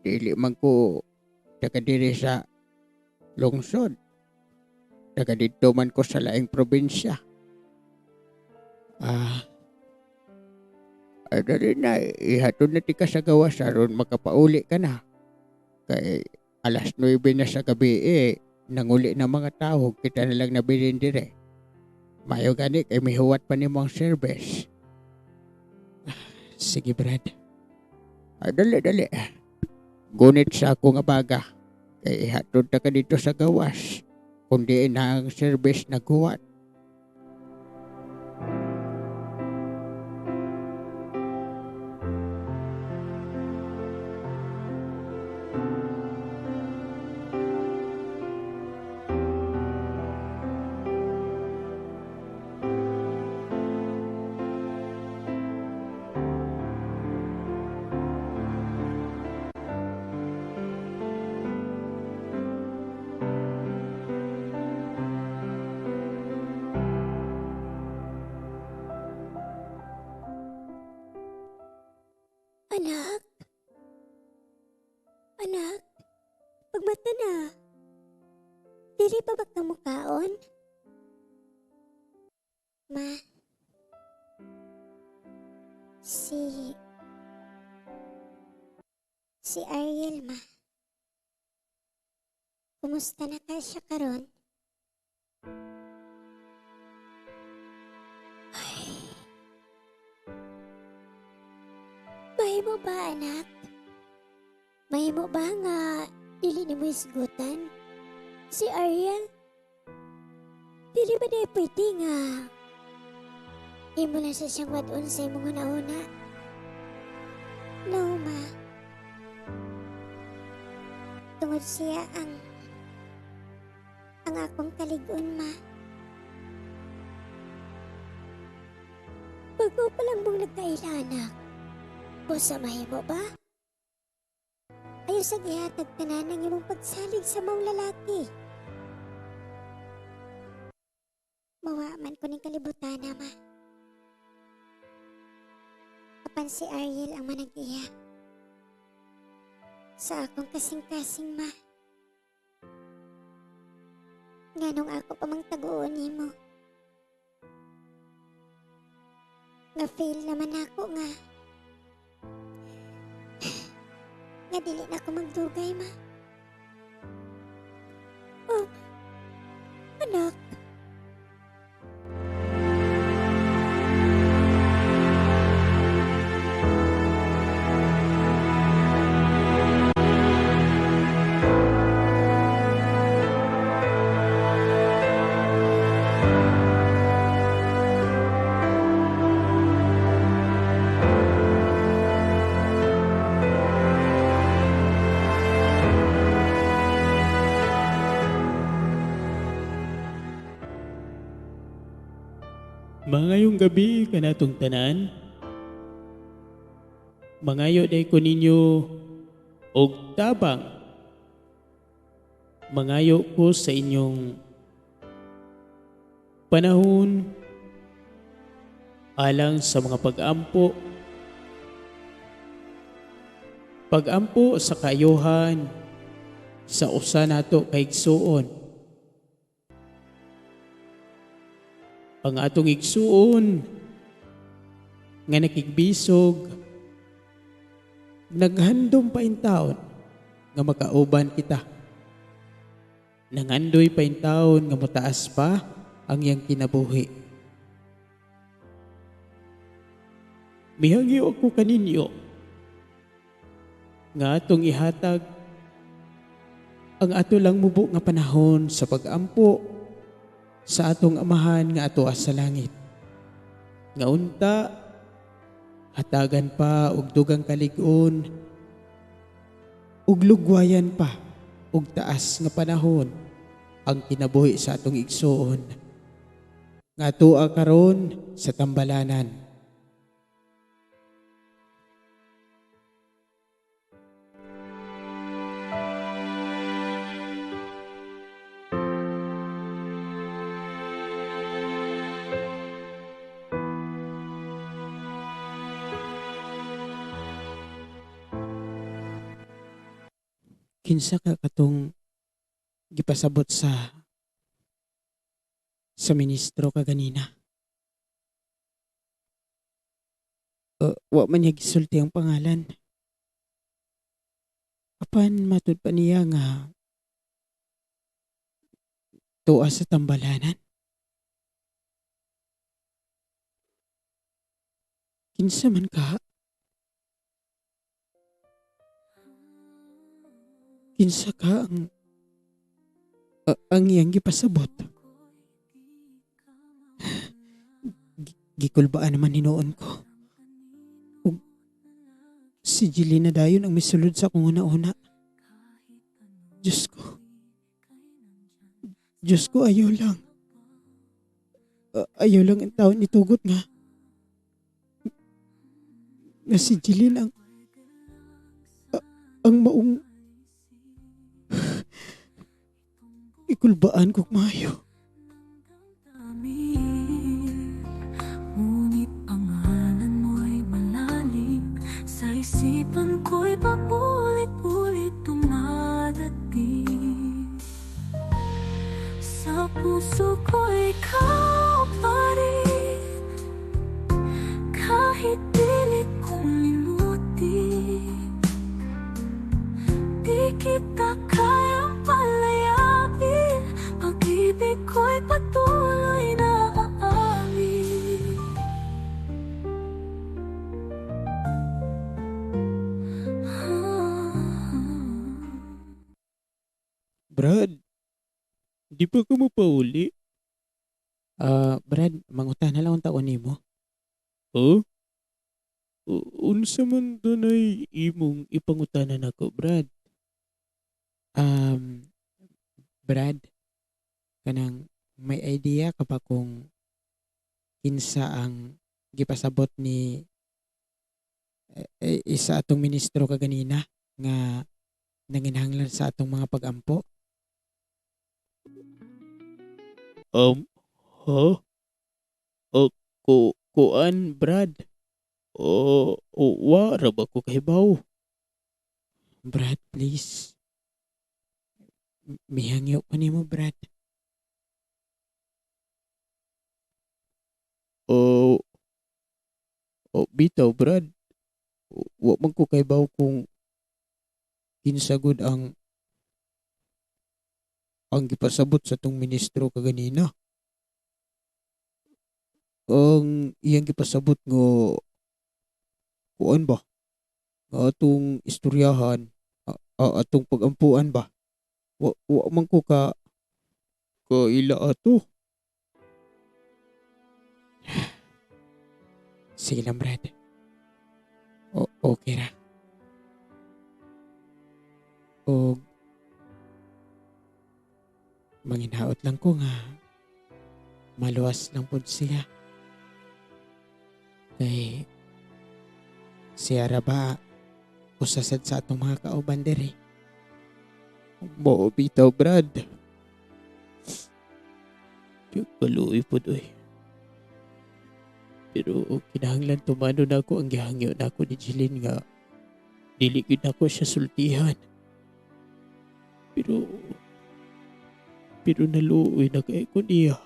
dili man ko taga diri sa lungsod. Taga didto man ko sa laing probinsya. Ay, dali na, ihatod na ti ka sa gawas aron makapauli ka na. Kay 9:00 na sa gabi nanguli na mga tao, kita na lang nabilin dire. Mayo gani kay mihuwat pa nimo ang service. Sige, Brad. Ay, dali, dali. Gunit sa ako nga baga. Kay ihatod ta ka dito sa gawas. Kundi na ang service naghuwat. Anak? Anak? Pagmata na. Dili pa ba ka mukaon? Ma. Si Ariel, ma. Kumusta na ka siya karon? Ay. Mahimo ba, anak? Mahimo ba nga dili nimo isgutan? Si Ariel? Dili ba di pwede nga imo lang siya siyang wad-on sa imong una-una? No, ma. Tungod siya ang akong kalig-on, ma. Bago pa lang mong nagkaila, anak. Busa mahimo ba? Ayaw sa gihatag tanan ang imong pagsalig sa maong lalaki. Mawa man ko ning kalibutan, ma. Apan si Ariel ang manag-iya. Sa akong kasing-kasing, ma. Nganong ako pa mang taguon nimo. Nga fail naman ako nga. Nga dili na ako magdugay, ma. Oh, anak. Mangayong gabi kanatong tanan. Mangayo day ko ninyo og tabang. Mangayo ko sa inyong panahon alang sa mga pag-ampo. Pag-ampo sa kaayuhan sa usa nato kaigsuon. Ang atong igsuon nga nakigbisog, naghandom pa intawon nga makauban kita. Nangandoy pa intawon nga motaas pa ang iyang kinabuhi. Mihangyo ako kaninyo nga atong ihatag ang ato lang mubo nga panahon sa pag-ampo sa atong amahan nga ato sa langit. Nga unta, hatagan pa og dugang kalig-on, ug lugwayan pa og taas nga panahon ang kinabuhi sa atong igsuon. Nga atoa karon sa tambalanan. Kinsa ka katong gipasabot sa ministro kaganina? Wa man niya gisulti ang pangalan. Apan matud pa niya nga tuwa sa tambalanan. Kinsa man ka? Kinsa ka ang iyang gipasabot? Gikulbaan naman hinuon ko. Ug si Jeline dayon ang misulod sa akong una-una. Diyos ko. Diyos ko, ayaw lang. Ayaw lang ang taon itugot nga. Nga si Jeline ang maong ikulbaan kog maayo. Ngunit pangalan mo'y malalim, sa isipan ko'y paulit-ulit dumadating. Sa puso ko'y ikaw pa rin, kahit pilit kita kayang palayapin. Pag-ibig ko'y patuloy na aamin. Brad, di pa ka mopauli? Brad, mangutana lang unta ko nimo. Huh? Unsa man dunay imong ipangutana nako, Brad? Brad, kanang may idea ka ba kung kinsa ang gipasabot ni isa atong ministro kaganina nga nanginahanglan sa atong mga pagampo? Ha? Kuan, Brad? O, wa ra ba ko kahibaw? Brad, please. Mihangyo ko nimo, Brad. O, bitaw, Brad. Wa man ko kahibaw kung kinsa gud ang gipasabot sa tong ministro kaganina. Ang iyang gipasabot nga kuan ba? Nga atong istoryahan, atong pagampuan ba? Wa man ko kaila ato. Sige lang, Brad. Okay ra. Og manginaot lang ko nga maluwas lang pod siya. Kay siya ra ba usa sad sa atong mga kauban diri. Mao bitaw, Brad. Kaluoy pod oy. Pero kinahanglan tumano na ako ang gihangyo na ako ni Jeline nga dili gyud nako siya sultihan. Pero naluoy na kay ko niya.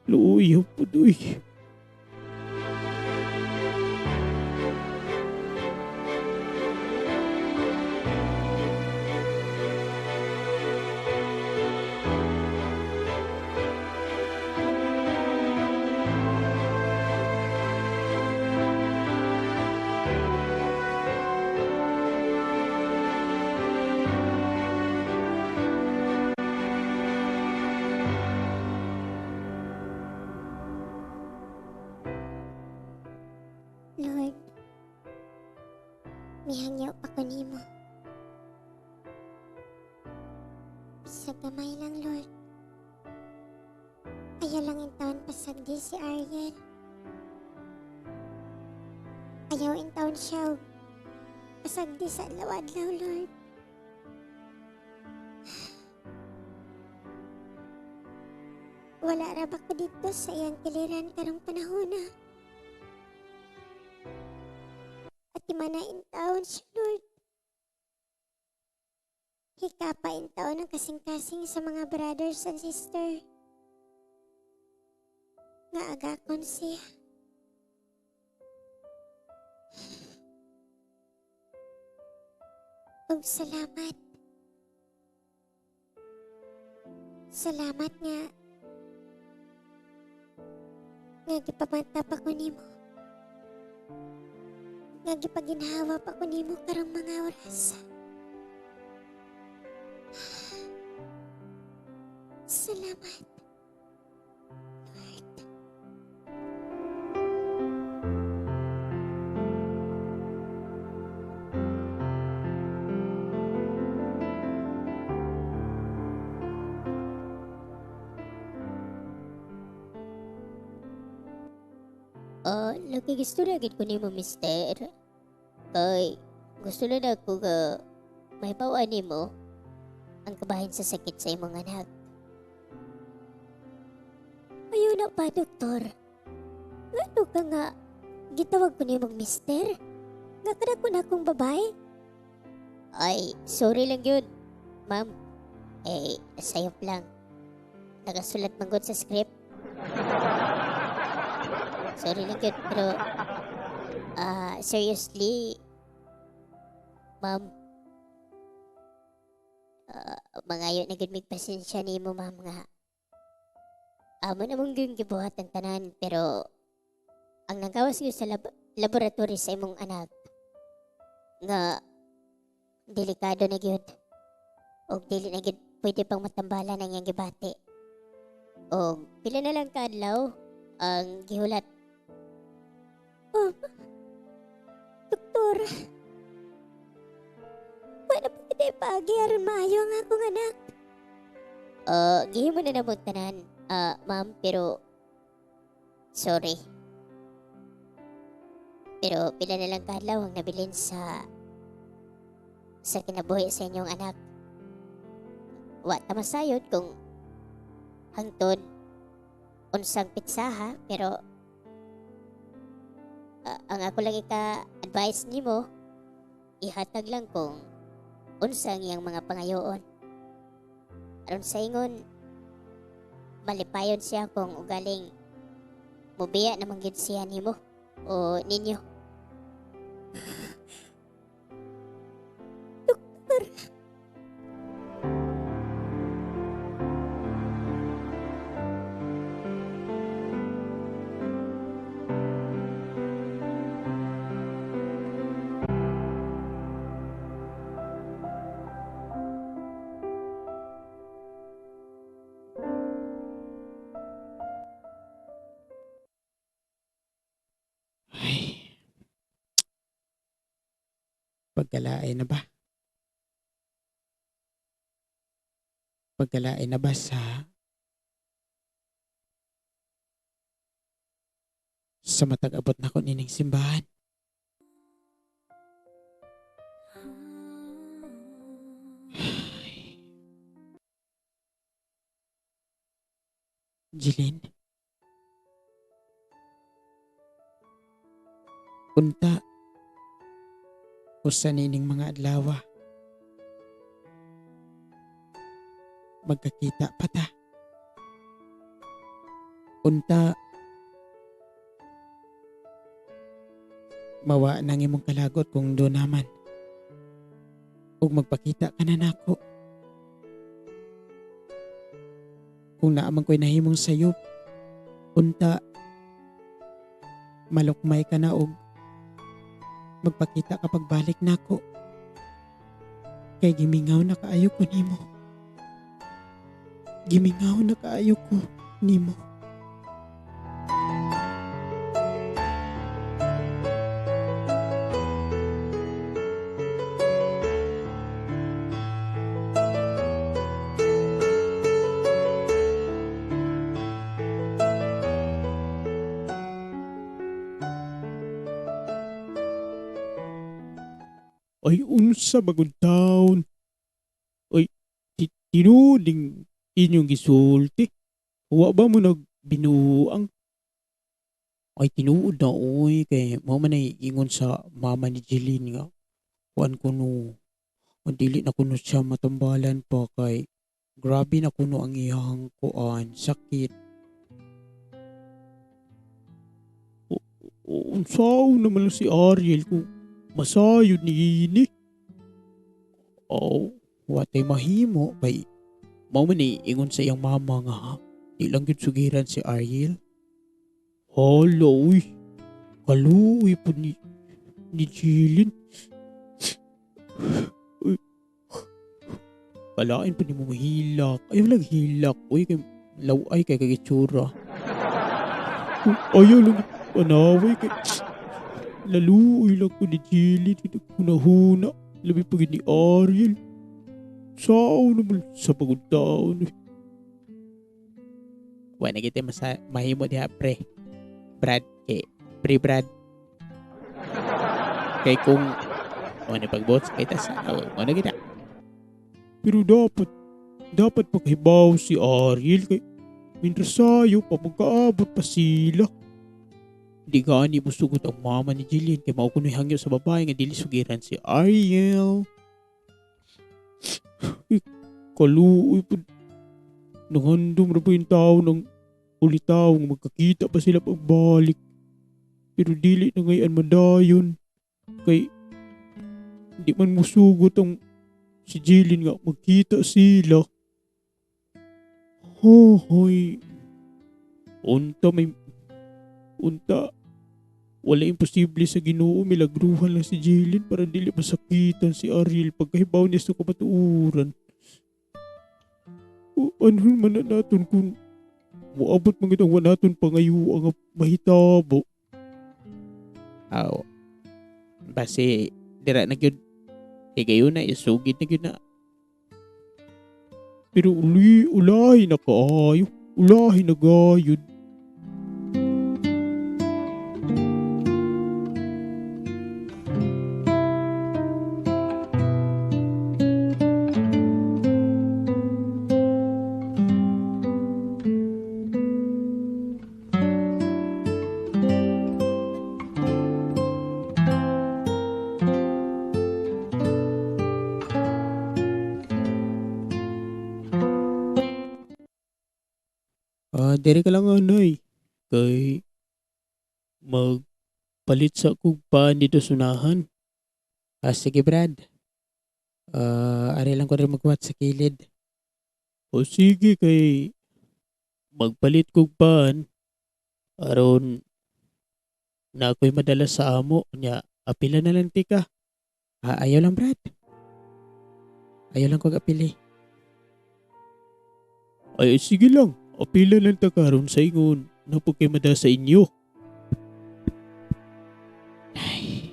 Luoy pod oy. Lord, mihangyo pa ko nimo. Sa gamay lang, Lord. Ayaw lang intawon pasagdi si Ariel. Ayaw intawon siya og pasagdi sa adlaw-adlaw, Lord. Wala ra ba ko dito sa iyang kiliran karong panahona? At imana intawon siya, Lord. Hikapa intawon ang kasing-kasing sa mga brothers and sister. Nga agakon siya. Ug salamat. Salamat nga gipamata pa ko nimo. Nga gipaginhawa pa ko nimo karong mga oras. Salamat, Lord. Lagi gusto na gid ko nimo, mister. Kay gusto na na ko nga mahibaw-an nimo ang kabahin sa sakit sa imong anak. Ayaw na pa, doktor. Ngano ka nga gitawag ko nimong mister? Nga kada ko na akong babae? Ay, sorry lang yun, ma'am. Sayop lang. Nakasulat man gud sa script. Sorry lang yun, pero seriously, ma'am, Mangayo na gud mig pasensya nimo, ma'am, nga amo na mong gyud gibuhat ang tanan, pero ang nagawas gyud sa laboratory sa imong anak nga delikado na gyud og dili na gyud pwede pang matambalan ang iyang gibati. Og pila na lang kaadlaw ang gihulat. Oh, doktor, wala pa kita ipaagi aron maayo ang akong anak. Gihimo na namong tanan, ma'am, pero sorry. Pero pila na lang kaadlaw ang nabilin sa kinabuhi sa inyong anak. Wa ta masayod kung hangtod unsang pitsaha, pero ang ako lang ika-advise nimo, ihatag lang kung unsang iyang mga pangayoon. Aron sa ingon, malipayon siya kung ugaling mubiya namang gyud siya nimo o ninyo. Doktor. Ay. Pagkalain na ba? Pagkalain na ba sa matag-abot na ko nining simbahan? Ay. Jeline? Unta, usa nining mga adlaw, magkakita pa ta. Unta, mawa nang imong kalagot kung do naman. Ug magpakita ka na nako. Kung naaman ko'y nahimong sayop, unta, malukmay ka na og magpakita kapag balik nako. Kay gimingaw na kaayo ko nimo. Gimingaw na kaayo ko nimo. Ay, unsa bagong taon. Ay, tinuoding inyong gisulti. Wa ba mo nagbinuang? Ay, tinuod na, oy. Kay mao man ay ingon sa mama ni Jeline nga. Kuan kuno, dili na kuno siya matambalan pa kay grabe na kuno ang iyang kuan, sakit. Unsaon naman lang si Ariel kung masayod ni ini. Oh, watay mahimo kay mao man ni ingon sa iyang mama nga di lang gyud sugiran si Ariel. Hala, uy. Kaluoy po ni Jeline. Uy. Kalain po ni mo mahilak. Ayaw lang hilak. Uy, kay laway kay kagitsura. Ayaw lang panaway kay laluoy lang ko ni Jeline. Hunahuna. Labi pa ni Ariel. Sao naman sa pagod taon. Wa na kita mahimo diha, pre. Brad, kay pre Brad. Kay kung ano pagbuot sa kita sa ano kita. Pero dapat paghibaw si Ariel kay mintrasayo pa magkaabot pa sila. Di gani musugot ang mama ni Jeline kay mao kunoy hangyo sa babae nga dili sugiran si Ariel. Ay, kaluoy pud. Nangandom ra pa yung tao ng ulitaw nga magkakita pa sila pagbalik. Pero dili na ngayon madayon. Kay di man musugot ang Si Jeline nga magkita sila. Hoy. Unta may unta wala imposible sa Ginoo, milagruhan lang si Jeline para dili masakitan si Ariel pagkahibaw niya sa kamatuoran. O, anhon man na naton kung moabot man gid ang wa naton pangayo ang mahitabo. Aw. Base dira na gyud higayon na isugid na gyud na. Pero uli ulahi na kaayo, ulahi na gayud. Ah, diri ka lang anay. Kay magpalit sa kog pan dito sunahan. Ah, sige Brad. Ah, ari lang ko rin magwat sa kilid. O sige kay magpalit kog pan aron na ako'y madala sa amo nya apila na lang tika. Ah, ayaw lang Brad. Ayaw lang kog apili. Ay sige lang, apila lang ta karon sa ingon na pud kay madala sa inyo. Ay.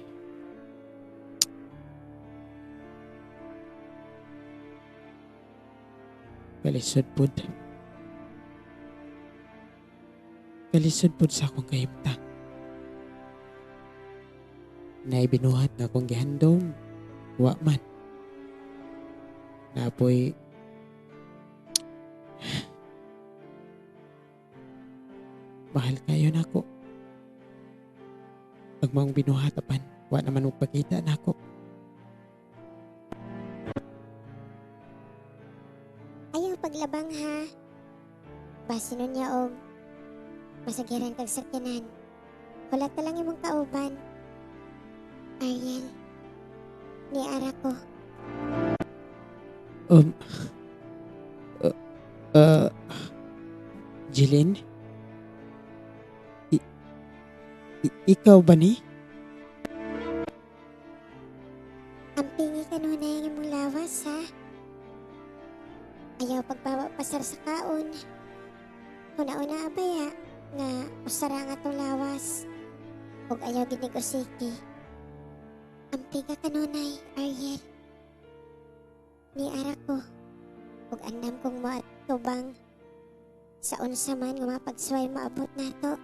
Kalisod pud. Kalisod pud sa akong kahimtang. Naibinuhat nga akong gihandom, wa man. Napoy mahal kayo nako. Pag maong binuhat apan, wa naman magpakita nako. Ayaw paglabang ha. Base nun niya og masagiran kag sakyanan. Wala ta lang imong kauban. Ariel, niara ko. Jeline? Ikaw ba ni? Ang pingi kanunay ang imong lawas ha. Ayaw pagbawa pasar sa kaon. Una-una abaya nga usara nga atong lawas. Ug ayaw ginig-usiki. Ang pinga kanunay, Ariel. Niara ko. Ug andam kong moatubang sa unsa man nga mapagsuway maabot nato.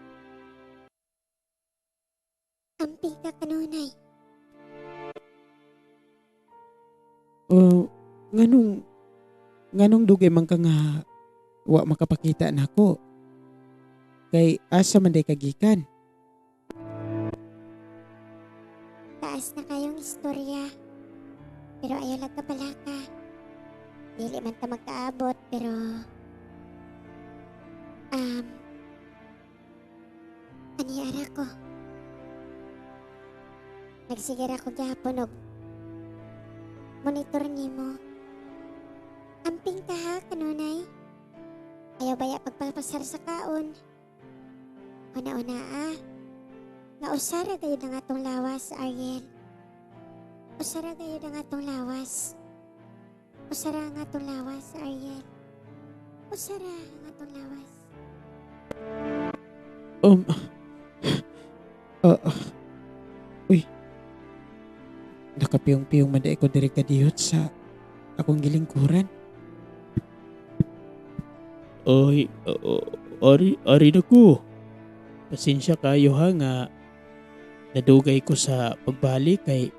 Amping ka kanunay. Oh, nganong dugay man ka nga wa makapakita nako? Kay asa man day kagikan? Taas na kayong istorya. Pero ayaw lang ka palaka. Dili man ta magkaabot pero aniara ko. Nagsigira ko gyapon og monitor nimo. Amping ka ha, kanunay. Ayaw baya pagpapasar sa kaon. Una-una ah. Nga usara gayud ang atong lawas, Ariel. Usara gayud ang atong lawas. Usara ang atong lawas, Ariel. Usara ang atong lawas. Uy. Nakapiyong-piyong man ko diri kadiyot sa akong gilingkuran. Ay, ari na ko. Pasensya kayo ha nga nadugay ko sa pagbalik kay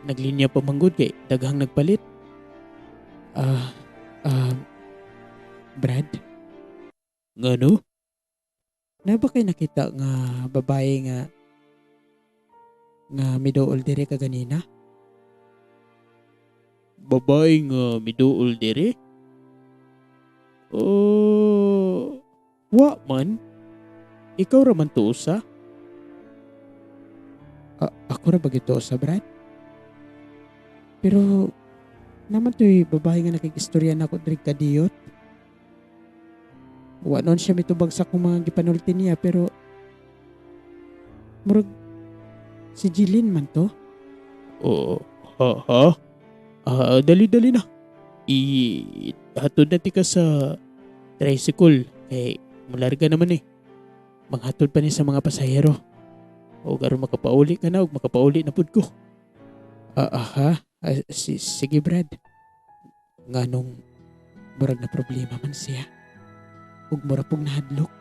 naglinya pa manggod kay daghang nagpalit. Brad? Ngano? Na ba kay nakita nga babae nga miduol diri ka ganina? Babae nga miduol diri? Oh, wa man. Ikaw ra man to usa? Ako ra ba gito usa, Brad? Pero naman to'y babae nga nakikistorya na ako diri kadiyot. Wa noon siya mitubag sa akong mga gipanulti niya pero murag si Jeline man to. Oo, ha, ha? Dali-dali na. Hatod na tika sa tricycle. Kay mularga naman eh. Manghatod pa ni sa mga pasahero. O karon makapauli ka na o makapauli na pud ko. Aha. Sige Brad. Nganong murag na problema man siya. Ug mura pug nahadlok.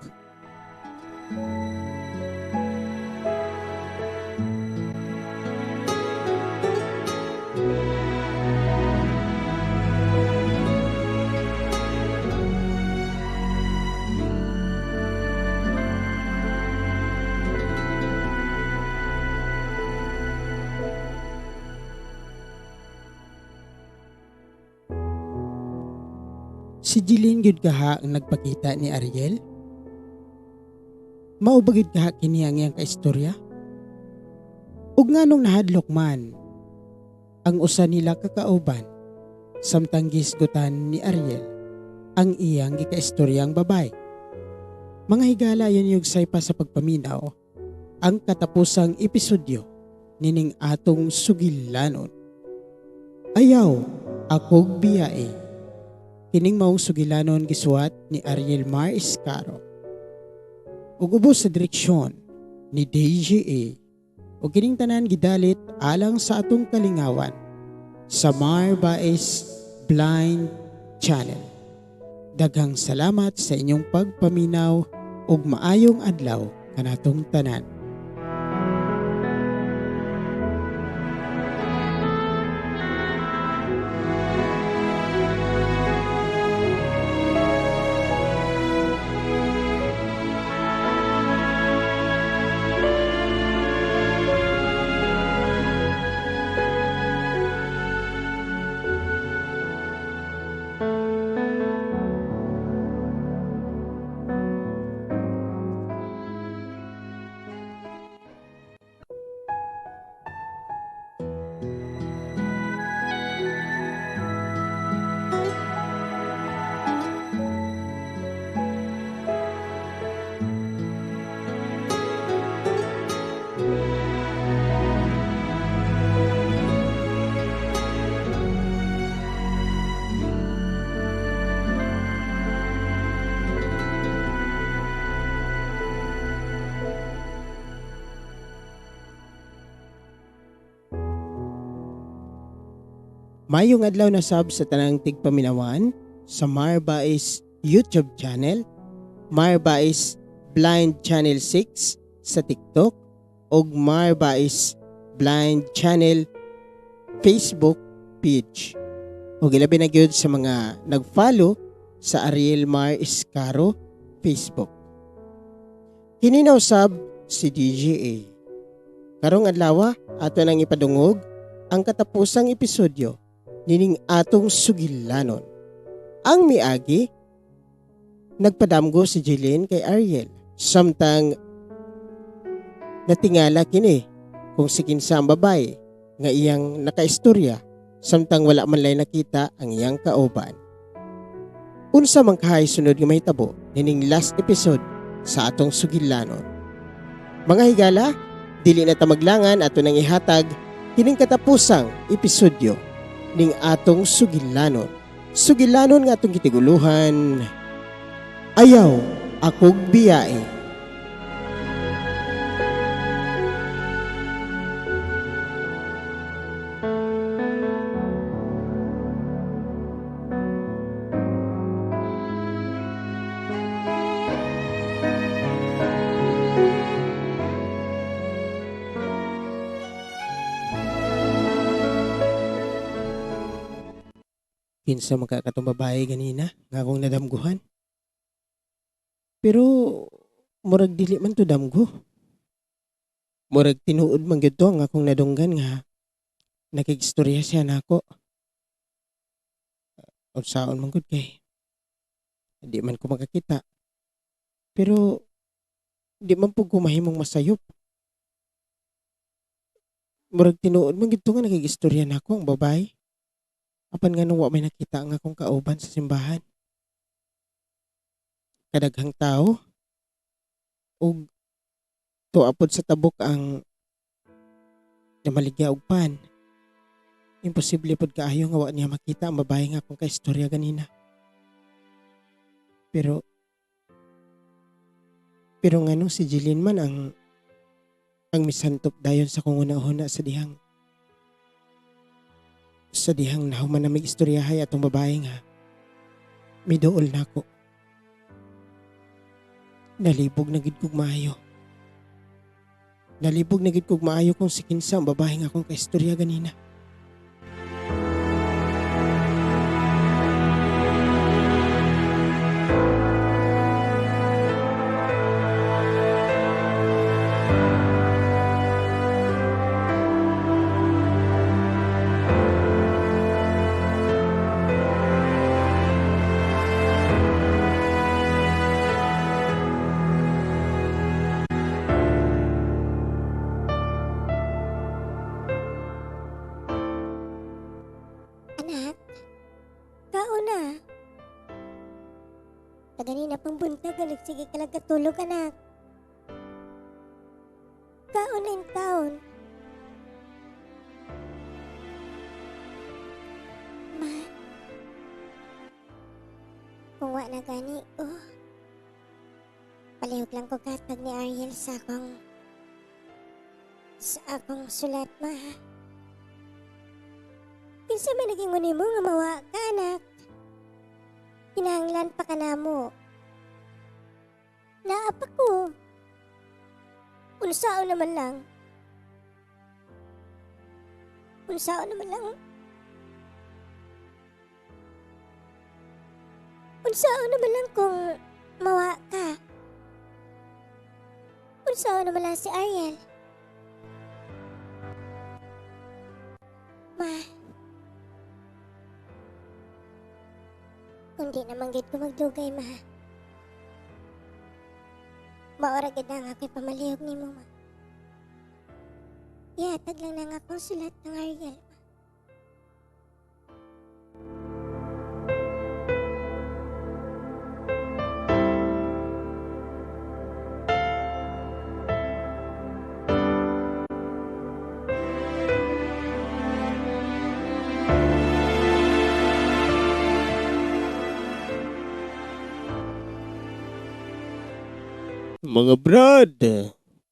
Si Jeline gyud kaha ang nagpakita ni Ariel? Mao ba gyud kaha kini ang iyang kaistorya? Ug nganong nahadlok man ang usa nila kakauban samtang gisgutan ni Ariel ang iyang gikaistoryang babay. Mga higala, yan yung saypa sa pagpaminaw ang katapusang episodyo nining atong sugilanon. Ayaw akog biyae. Kining maong sugilanon gisuwat ni Ariel Mar Escaro. Ug ubos sa direksyon ni DJA. Ug kining tanan gidalit alang sa atong kalingawan sa Mar Baez Blind Channel. Daghang salamat sa inyong pagpaminaw ug maayong adlaw kanatong tanan. Mayong adlaw na sab sa tanang tigpaminawan sa Mar Baez YouTube channel, Mar Baez Blind Channel 6 sa TikTok ug Mar Baez Blind Channel Facebook page. Ug ilabi na gyud sa mga nag-follow sa Ariel Mar Escaro Facebook. Kini na usab si DJA. Karong adlaw ato nang ipadungog ang katapusang episodyo nining atong sugilanon. Ang miagi, nagpadamgo si Jeline kay Ariel samtang natingala kini kung si kinsa ang babae nga iyang nakaistorya samtang wala man lay nakita ang iyang kauban. Unsa man kahay sunod nga mahitabo nining last episode sa atong sugilanon. Mga higala, dili na ta maglangan ato nang ihatag kining katapusang episodyo ning atong sugilanon. Sugilanon nga atong gitiguluhan, Ayaw akog biyae. Kinsa man ka katong babae ganina nga akong nadamguhan. Pero murag dili man to damgo. Murag tinuod man gyud to ang akong nadunggan nga nakigstorya siya nako. Unsaon man gud kay di man ko makakita. Pero di man pud ko mahimong masayop. Murag tinuod man gid to nga nakigistorya nako ang babae. Apan nganong wa may nakita nga akong kauban sa simbahan. Kadaghang tao ug tuwa pod sa tabok ang namaligya og pan. Imposible pod kaayo nga wa niya makita ang babae nga akong kaistorya ganina. Pero nganong si Jeline man ang misantop dayon sa kong una-una sa dihang nahuman na may istoryahay atong babae nga miduol nako. Nalibog na gid kog maayo. Nalibog na gid kog maayo kung si kinsa ang babae nga akong kaistorya ganina. Anak, kauna. Kaganina pang buntag, sige ka lang katulog, anak. Kauna in taon. Ma, kung wa na gani, oh, palihog lang ko katag ni Ariel sa akong sulat, ma. Kinsa man naging uni mo nga mawa ka, anak? Kinahanglan pa ka namo. Naa pa ko. Unsaon naman lang. Unsaon naman lang. Unsaon naman lang kung mawa ka. Unsaon naman lang si Ariel. Ma, kundi naman gid ko magdugay, ma. Maora gid ang ako'y pamalihog ni mo, ma. Ihatag lang na nga akong sulat ng Ariel, ma. Mga brad,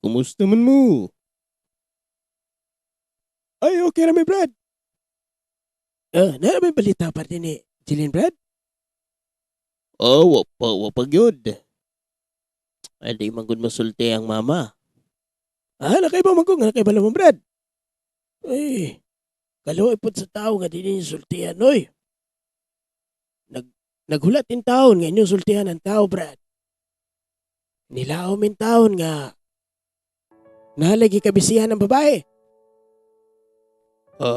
kumusta man mo? Ay, okay na may brad. Na may balita pa din ni Jeline, brad? Oh, wapa gyud. Ay, di man gud masulti ang mama. Ah, nakaiba man ko, nga nakaiba mo, brad. Ay, kaluoy pod sa tao nga di ninyo sultihan, oy. Naghulat in taon nga inyong sultihan ang tao, brad. Nilaom in taon nga nalagi kabisihan ng babae.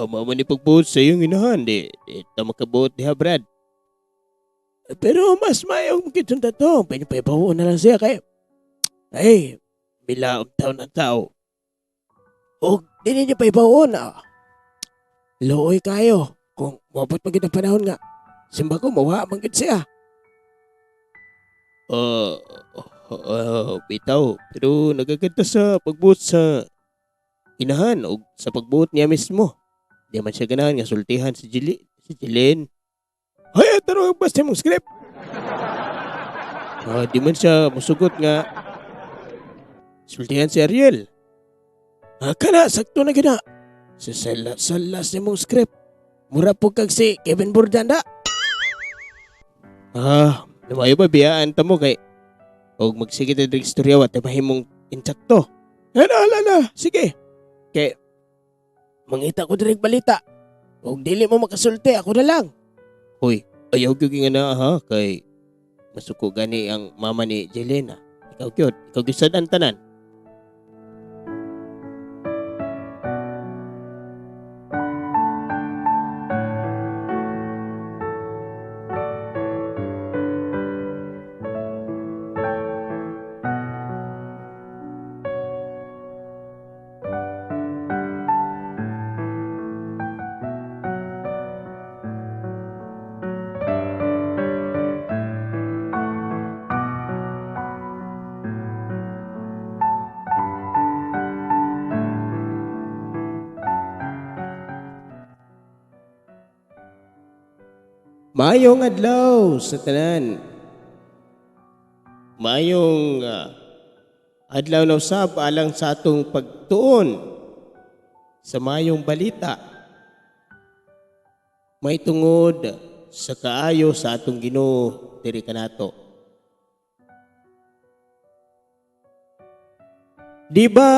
Mama ni pagbuot sa iyong inahan, di ta makabuot diha, brad. Pero mas mayong kitong tatong, pinipaibawo na lang siya kay ay, bilaom taon ang tao. O di ninyo paibawo na. Looy kayo kung mabot pa gid ang panahon nga simba ko mawa man gid siya. Bitaw, pero nagaganda sa pagbuot sa inahan o sa pagbuot niya mismo. Di man siya ganahan nga sultihan si Jeline. Ay, tarong basta mong script. Di man siya musugot nga sultihan si Ariel. Kana, sakto na gina. Sa salas ni mong script. Mura po kag si Kevin Bordanda. Lumayo ba biyaan ta mo kay og magsige ta diri istorya wa ta mahimong insakto. Ano, ala na, sige. Kay mangita ko diri balita. Og dili mo makasulti, ako na lang. Hoy, ayaw gyud nga na ha kay masuko gani ang mama ni Jelena. Ikaw gyud, ikaw gyud sad ang tanan. Maayong adlaw sa tanan. Maayong adlaw na usab alang sa atong pagtuon sa maayong balita. May tungod sa kaayo sa atong Ginoo diri kanato. Di ba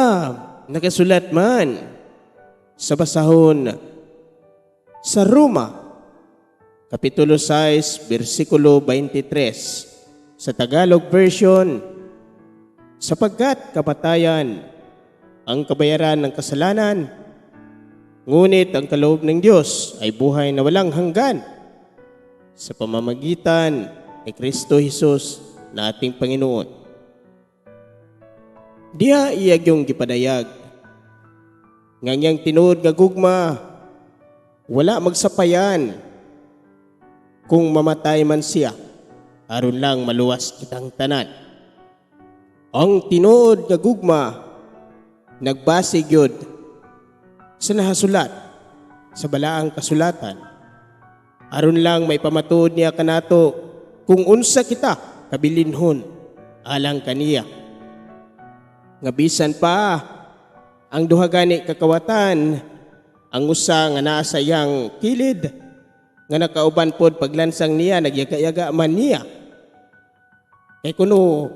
nakasulat man sa basahon sa Roma Kapitulo 6, versikulo 23, sa Tagalog version, sapagkat kapatayan ang kabayaran ng kasalanan, ngunit ang kaloob ng Diyos ay buhay na walang hanggan sa pamamagitan ni Kristo Jesus na ating Panginoon. Diha iyag yung gipadayag, nga niyang tinuod nga gugma, wala magsapayan kung mamatay man siya, aron lang maluwas kitang tanan. Ang tinuod nga gugma nagbase gyud sa nahasulat sa balaang kasulatan, aron lang may pamatuod niya kanato kung unsa kita kabilinhon alang kaniya. Nga bisan pa ang duha gani kakawatan, ang usa nga naa sa iyang kilid nga nakauban pod paglansang niya, nagyaga-yaga man niya. Kay kuno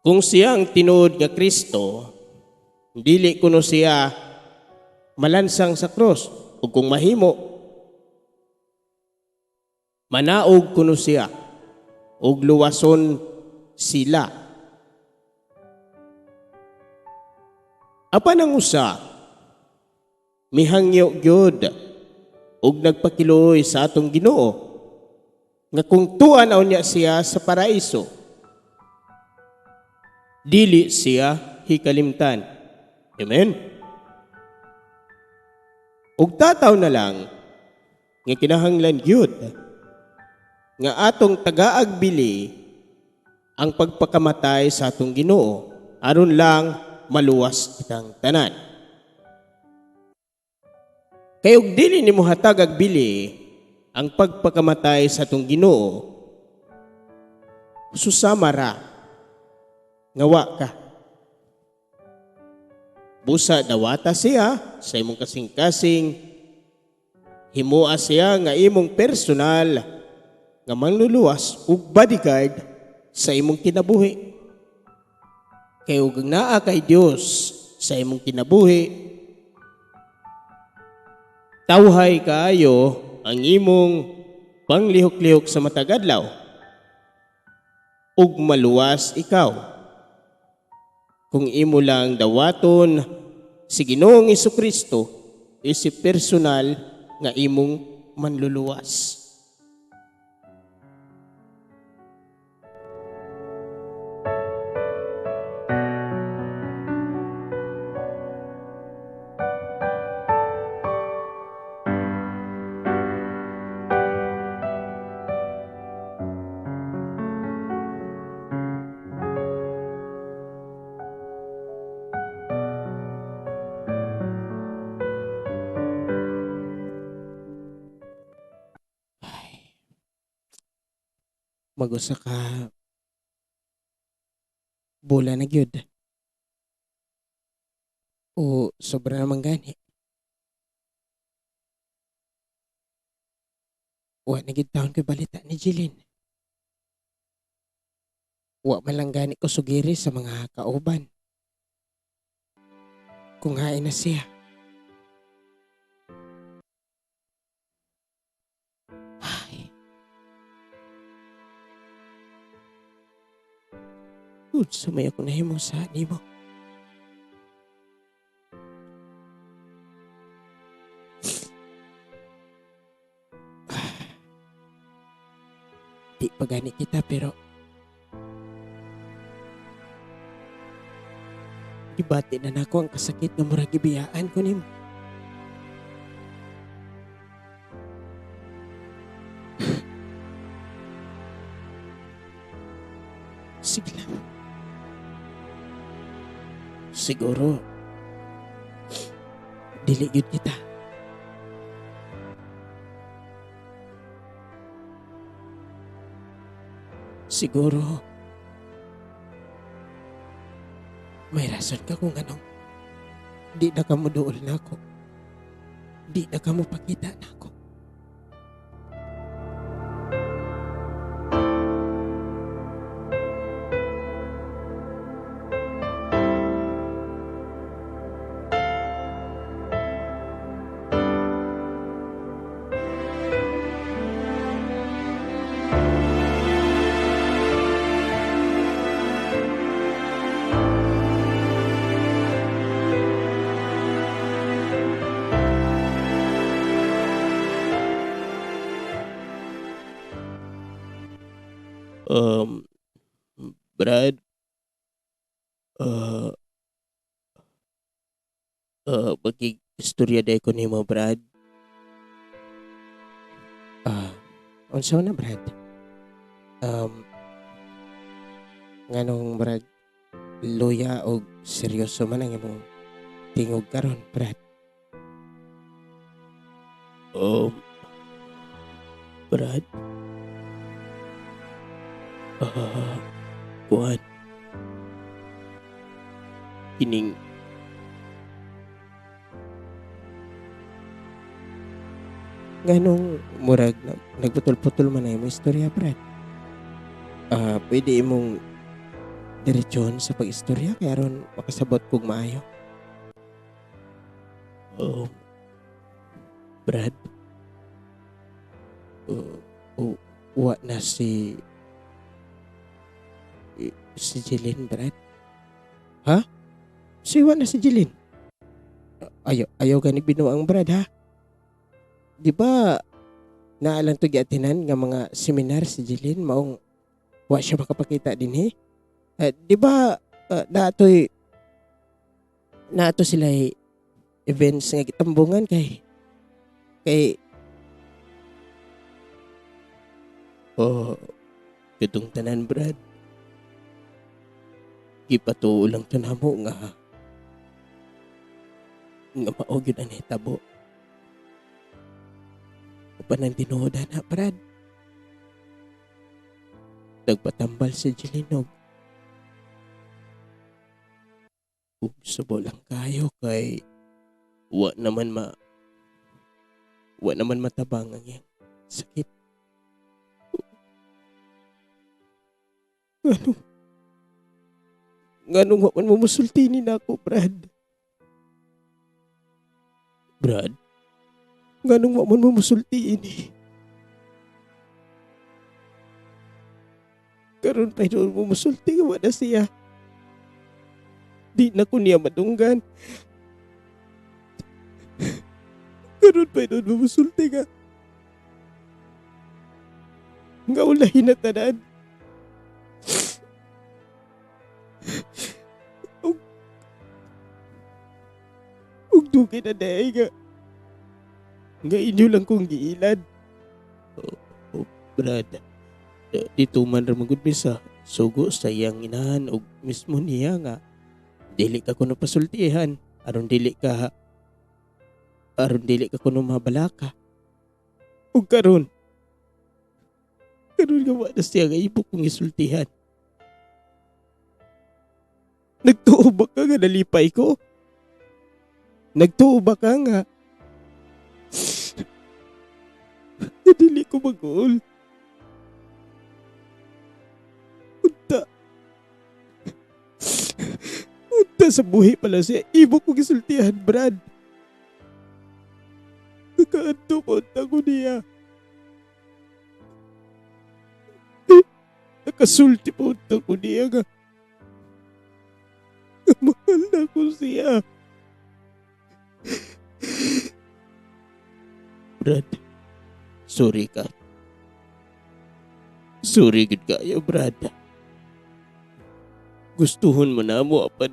kung siya ang tinuod nga Kristo, dili kuno siya malansang sa krus, ug kung mahimo manaog kuno siya ug luwason sila. Apan ang usa mihangyo gyud ug nagpakiluoy sa atong Ginoo nga kung tuan niya siya sa paraiso, dili siya hikalimtan. Amen. Ug tataw na lang nga kinahanglan gyud nga atong tagaagbili ang pagpakamatay sa atong Ginoo aron lang maluwas kitang tanan. Kay og dili nimo hatag agbili ang pagpakamatay sa atong Ginoo, susama ra nga wa ka. Busa dawata siya sa imong kasing-kasing, himua siya nga imong personal nga manluluwas ug bodyguard sa imong kinabuhi. Kay ug naa kay Dios sa imong kinabuhi, tawhay kaayo ang imong panglihok-lihok sa matag adlaw ug maluwas ikaw kung imo lang dawaton si Ginoong Hesukristo isip personal nga imong manluluwas. Mag-usa ka bola na gyud. O sobra naman gani. Wa na gyud taon ko'y balita ni Jeline. Wa man lang gani ko sugiri sa mga kauban kung hain na siya. Sumay ako nahimo sa nimo. Di pa gani kita pero gibati na nako ang kasakit nga murag gibiyaan ko nimo. Sige lang. Siguro dili gyud kita. Siguro may rason ka kung anong di na ka mo duol na ako. Di na ka mo pakita na ako. Brad, magig-istorya dahil ko nimo, Brad. Unsa na, Brad? Nganong, Brad, luya o seryoso man ang imong tingog karon, Brad? Brad? Kuan. Kining nganong murag nagputol-putol man ang imong istorya, Brad? Pwede imong diretsyon sa pag-istorya kay aron makasabot kog maayo. Oh, Brad. Wa na si Jeline, Brad. Ha? Si wa na si Jeline? Ayaw gani binuang, Brad, ha? Di ba naalang to giatinan nga mga seminar si Jeline maong wa siya makapakita dinhi? Di ba naato sila events nga gitambungan kay Oh, katong tanan, Brad. Gipatuo lang to namo nga mao gyud ang nahitabo. Upan ang tinuod na, Brad. Nagpatambal si Jeline og subo lang kayo kay wa naman matabang ang iyang sakit. Ano? Nganong wa man mo musultini na ako, Brad? Brad? Nganong wa man mo musultini? Karon pa hinuon mo musulti nga wa na siya. Di na ko niya madunggan. Karon pa hinuon mo musulti nga. Nga ulahin na tanan. Ug dugay na dahil nga. Nga inyo lang kong giilad. Oh, Brad, dito man ramagod mi sa sugo sa iyang inahan og mismo niya nga dili ka kuno pasultihan aron dili ka kuno mabalaka. Ug karon nga wa na siya nga ibo kong isultihan. Nagtuo ba ka nga nalipay ko? Nagtuo ba ka nga dili ko mag-uol? Unta sa buhi pala siya. Ibo ko gisultihan, Brad. Nakaanto pa unta ko niya. Nakasulti pa unta ko niya nga. Mahal na ko siya. Brad, sorry ka. Sorry gud kayo, Brad. Gustuhon mo na mo apan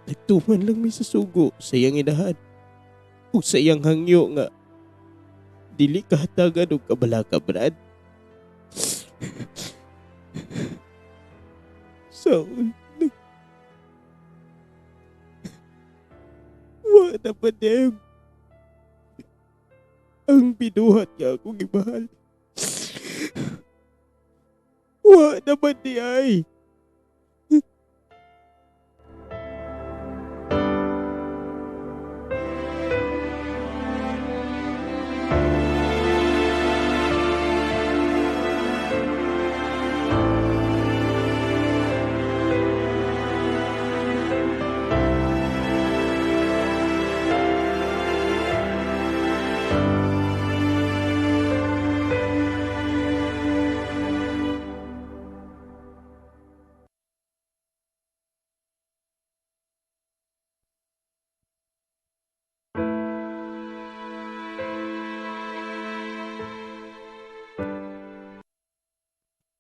nagtuman lang mi sa sugo sa iyang inahan ug sa iyang hangyo nga dili ka hatagan og kabalaka, Brad. So, wa na pa din ang binuhat niya akong imahal. Wa naman di ay.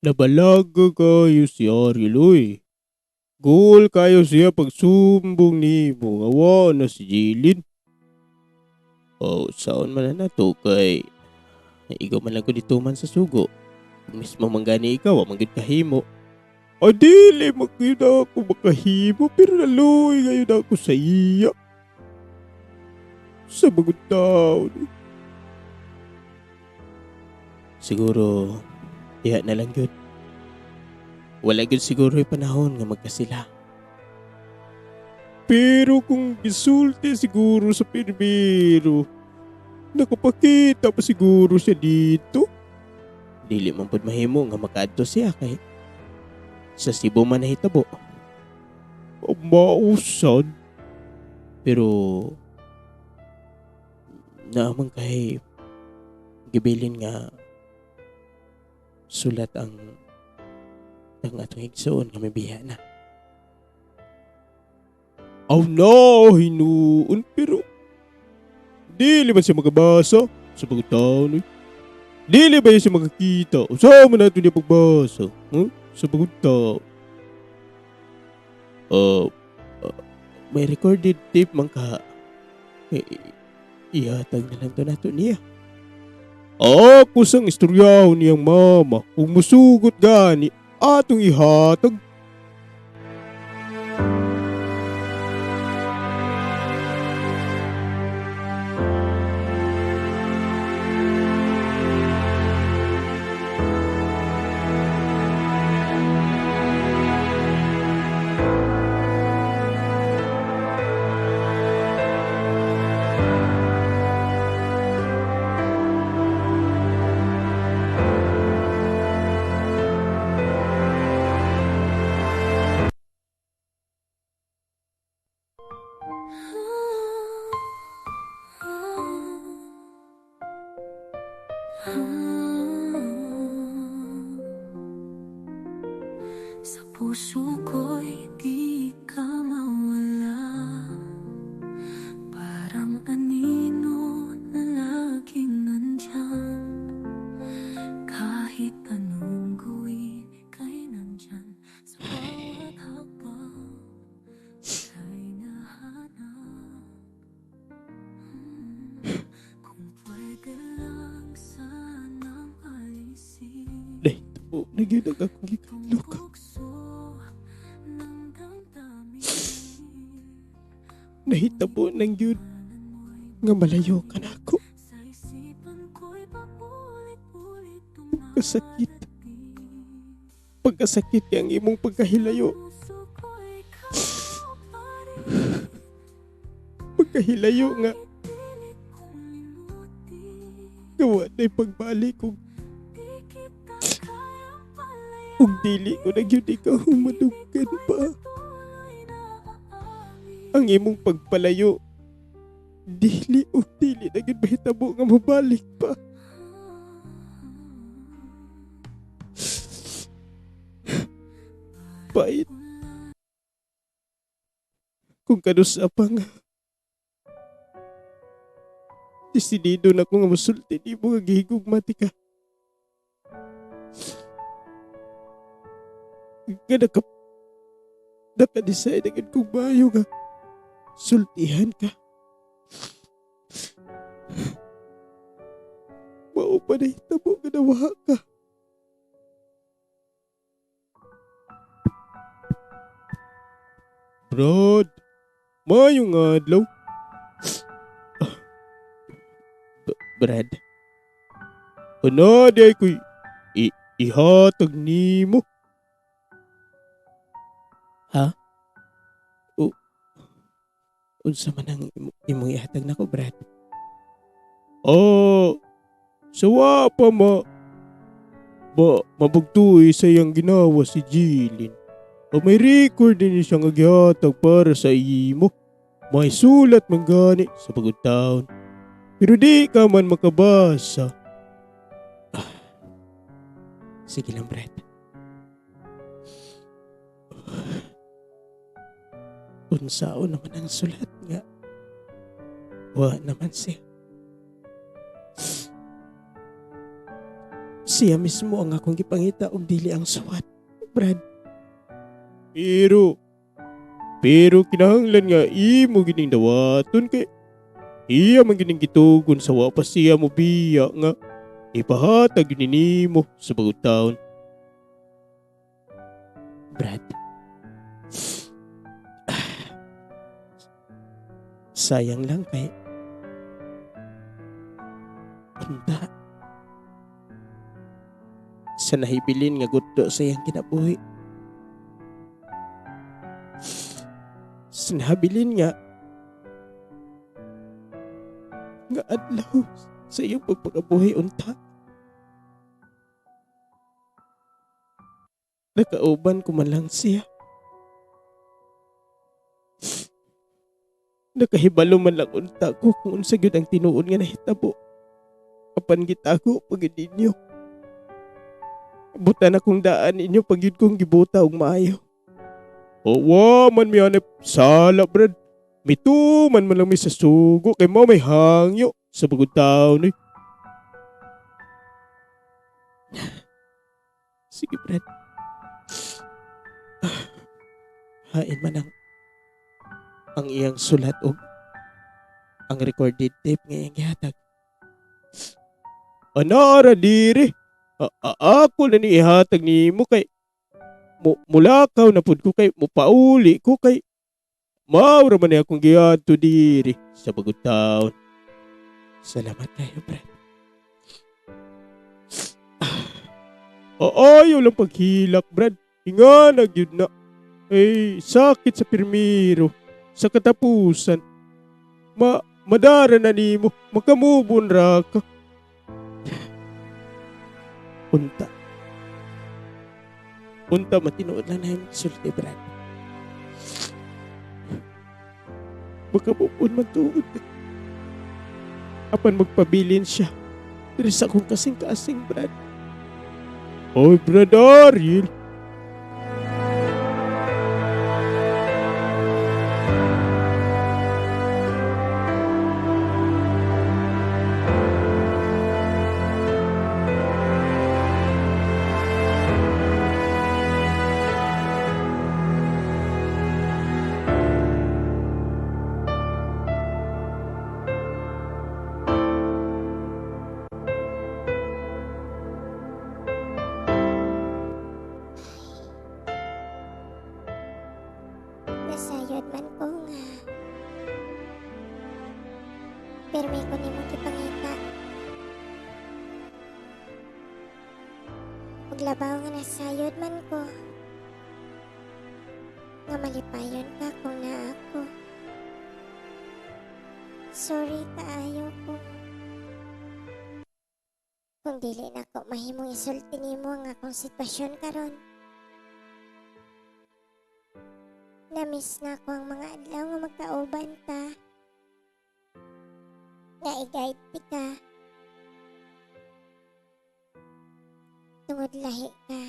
Nabalaga kayo si Ariel, oy. Goal kayo siya pagsumbong ni Bungawa na si Jilin. Oh, saon man na to kay ikaw man lang ko dito man sa sugo. Mismo man gani ikaw, wa man gyud kahimo. Ay, dili man gyud ako makahimo, pero naluoy ngayon ako sa iya. Sa bagong taon. Siguro, diha na lang yun. Wala gyud siguro yung panahon nga magkasila. Pero kung gisulti siguro sa pirmiro, nakapakita pa siguro siya dito. Dili man pud mahimo nga makaadto siya kay sa Cebu man nahitabo. Mausan. Pero naamang kay gibilin nga sulat ang atong igsoon nga may biya na. Oh no, hinuon pero dili ba siya makabasa sa pagtaon? Dili ba siya makakita? Usaha man nato niya pagbasa, huh? Sa pagtaon. May recorded tape man ka. Ihatag na lang to nato niya. Ako sang istoryahon niyang mama. Kung musugot gani, atong ihatag. Sa puso ko'y di ka mawala, parang anino na laging nandyan. Kahit anong gawin, ika'y nandyan. Sa bawat hakbang, ika'y nahanap. Kung pwede lang sanang alisin Dahil nagyud ang akong gikadlok. Nahitabo ng yun nga malayo ka na ako. Pagkasakit. Pagkasakit ang imong pagkahilayo. Pagkahilayo nga. Gawa na'y pagbalik kong ug dili ko na gyud ikaw maduggan pa. Ang imong pagpalayo, dili ug dili na gyud mahitabo nga mobalik pa. Pait. Kung kanusa pa nga, desidido na ko nga musulti nimo nga gihigugma ti ka. Nga naka-decide agad kong bayo nga sultihan ka. Mao pa na hitabo nga nawaha ka. Brad, mayong adlaw. Brad, ano di ay ko'y Ihatag nimo. Ha? O, unsa man ang imong ihatag nako, Brad? Ah, sawa pa mabugtuoy sa iyang ginawa si Jeline. O may record din siya nga gihatag para sa imo. May sulat man gani sa bagong taon. Pero di ka man makabasa. Ah, sige lang, Brad. Unsaon naman ang sulat nga. Wa naman siya. Siya mismo ang akong gipangita og dili ang suwat, Brad. Pero kinahanglan nga imo gining dawaton kay iya man gining gitugon sa wa pa siya mo biya nga ipahatag gyud nimo sa bagong taon. Brad, sayang lang kay unta sa nahibilin nga gudto sa iyang kinabuhi. Sa nahabilin nga adlaw sa iyang pagpakabuhi unta. Nakauban ko man lang siya. Nakahibalo man lang unta ko kung unsa gyud ang tinuod nga nahitabo. Apan gitago pag ninyo. Butan akong daan ninyo pag yun kong gibuta og maayo. O, wa man mi hanap sala, Brad. Mituman man lang mi sa sugo kay mao may hangyo sa bagong taon. Eh. Sige, Brad. Hain man ang iyang sulat og ang recorded tape nga iyang gihatag. Anara diri. Ako na ni ihatag nimo kay mulakaw na pud ko kay mupauli ko kay mao ra man ni akong giadto diri sa bagong taon. Salamat kayo, Brad. Ayaw lang paghilak, Brad. Inganag yun na. Ay, sakit sa pirmiro. Sa katapusan. Madara na nimo. Makamubon ra ka. Unta. Unta matinuod lang na yung sulti, Brad. Makamubon man tuod. Apan magpabilin siya. Pero sa akong kasing-kasing, Brad. Oy, Brad Ariel. Nasayod man ko nga. Pero may ko nimong gipangita. Ug labaw nga nasayod man ko. Nga malipayon ka kung naa ako. Sorry kaayo kung dili na ko mahimong isulti nimo ang akong sitwasyon karon. Namiss na ako ang mga adlaw nga magkauban ta. Nga i-guide ti ka. Tungod lahi ka.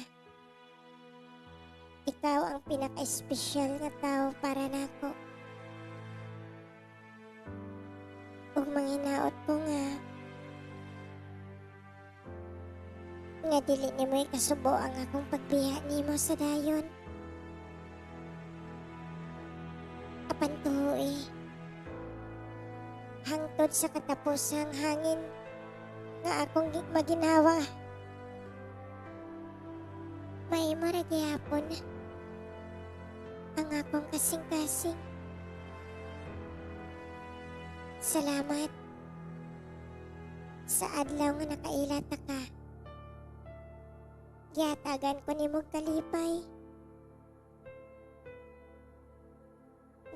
Ikaw ang pinaka-espesyal nga tao para nako. Ug manghinaot ko nga dili nimo ikasubo ang akong pagbiya nimo sa dayon. Apan tuhoy, hangtod sa katapusang hangin nga akong maginawa. Mahimo ra gihapon ang akong kasing-kasing. Salamat sa adlaw nga nakaila ta ka. Gihatagan ko nimo kalipay.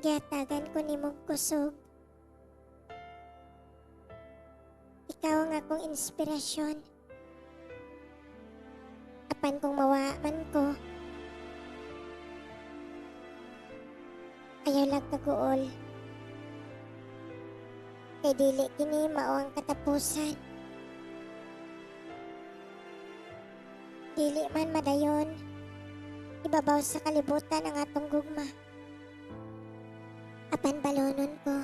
Gihatagan ko nimo kusog. Ikaw ang akong inspirasyon. Apan kung mawa man ko, ayaw lang kaguol. Kay dili kini mao ang katapusan. Dili man madayon, ibabaw sa kalibutan ang atong gugma. Apan balonon ko,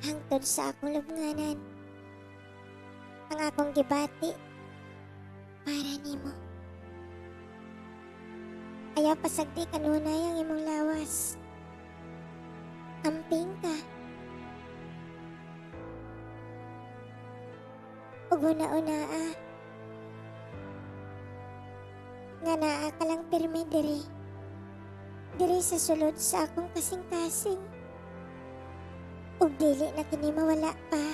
hangtod sa akong lubnganan, ang akong gibati para nimo. Ayaw pasagdi kanunay ang imong lawas. Amping ka. Ug huna-hunaa nga naa ka lang pirmi diri. Diri sa sulod sa akong kasing-kasing. Ug dili na kini mawala pa.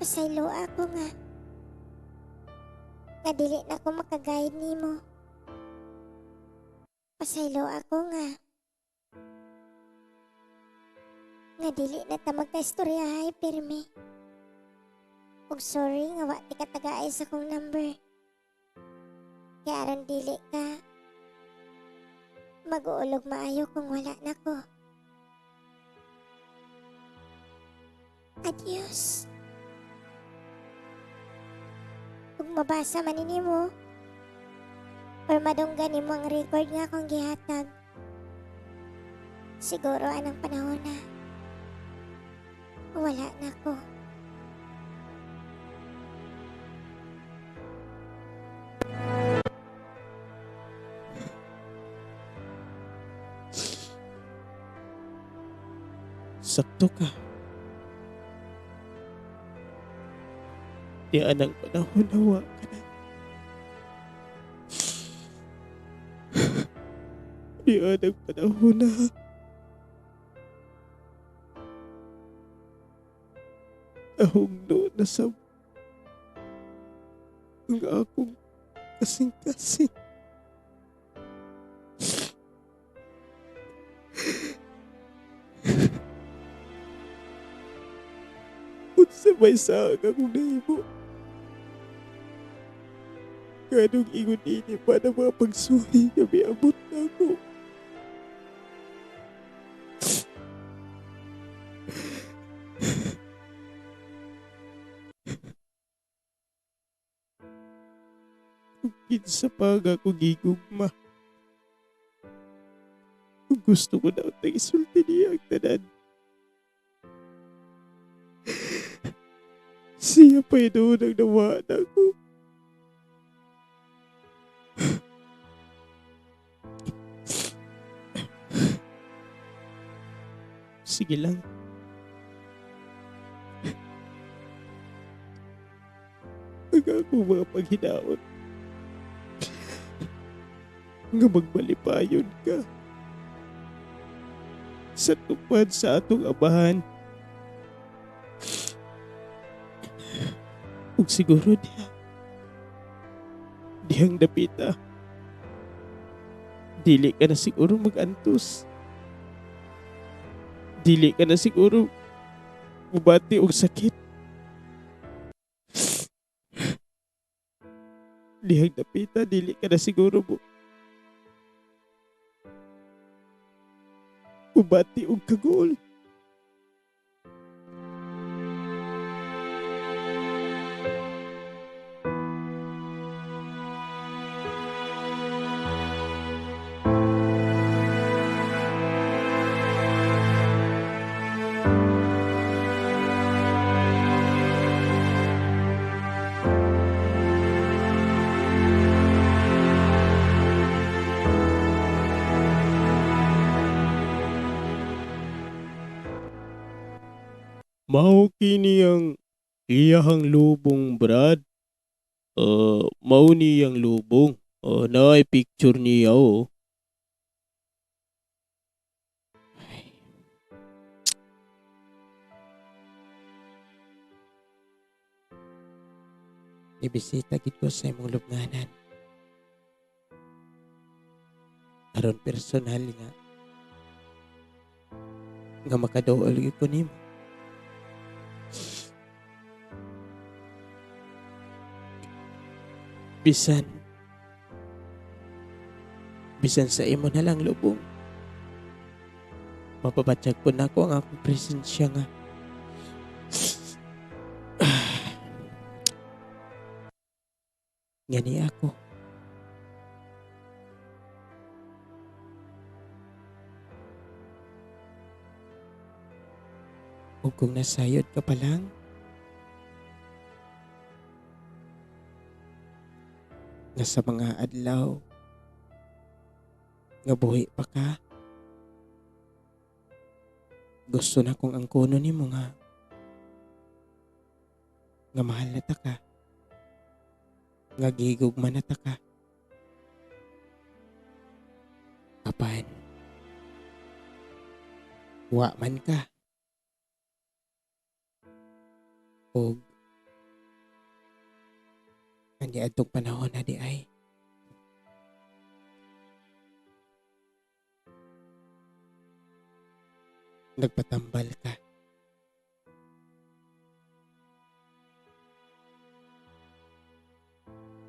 Pasaylo ako nga dili na ko maka-guide nimo. Pasaylo ako nga dili na ta magkaistoryahay pirmi. Ug sorry nga wa ti katagaay sa kong number. Kaya aron dili ka mag-uulog maayo kung wala na ko. Adios. Ug mabasa man nimo or madunggan nimo ang record nga akong gihatag, siguro anang panahon na wala na ko. Sakto ka. Di anang panahon na wa ka na. Di anang panahon na nahugno na sa ang akong kasing-kasing. Unsa may saag akong nahimo? Ganong ingon ini pa na mga pagsuhi nga miabot na ako. Kinsa pa nga akong gigugma. Gusto ko na utang isulti niya ang tanan. Siya pa'y doon ang nawa na ako. Sige lang. Ang akong mga paghinaot nga magbalipayon ka sa tupad sa atong abahan. Ug siguro dihang dapita, dili ka na siguro mag-antos. Dili ka na siguro mubati og sakit. Dihang dapita, dili ka na siguro mubati og kagol. Mao kini ang iyahang lubong, Brad. Mao niyang lubong. Naay picture niya, oh. Ibisita gid ko sa imong lubnganan. Aron personal nga nga makaduol gyud ko nimo. Bisan bisan sa imo na lang lubong, mapabatyag po nako ang akong presensya nga nga ni ako. Ug kung nasayod ka pa lang, nga sa mga adlaw nga buhi pa ka, gusto na kong angkono nimo nga nga mahal na ta ka, nga gigugma na ta ka. Apan, wa man ka. Og ani adtong panahon na di ay nagpatambal ka.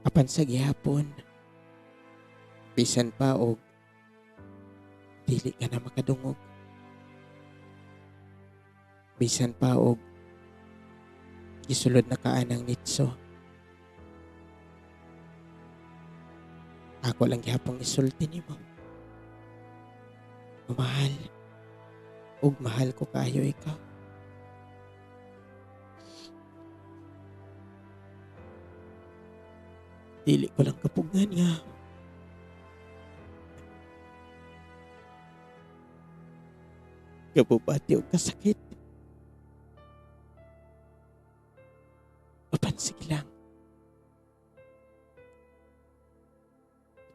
Apan sa gihapon, bisan pa og dili ka na makadungog, bisan pa og gisulod na ka anang nitso, ako lang gihapong isulti nimo. Mahal, ug mahal ko kaayo ikaw. Dili ko lang kapugngan nga gabubati og kasakit. Apan sige lang.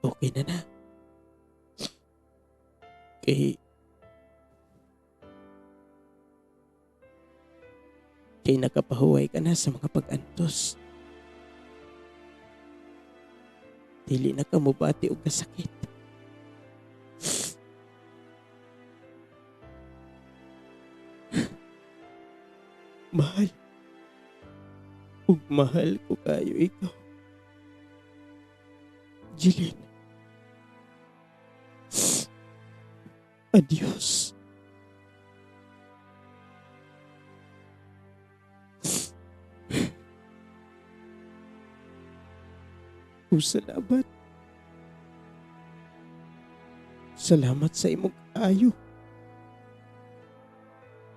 Okay na na. Kay kay nakapahuway ka na sa mga pag-antos. Dili na ka mobati og kasakit. Mahal. Ug mahal ko kayo ikaw. Jeline. Adios. Oh, salamat. Salamat sa imong kaayo.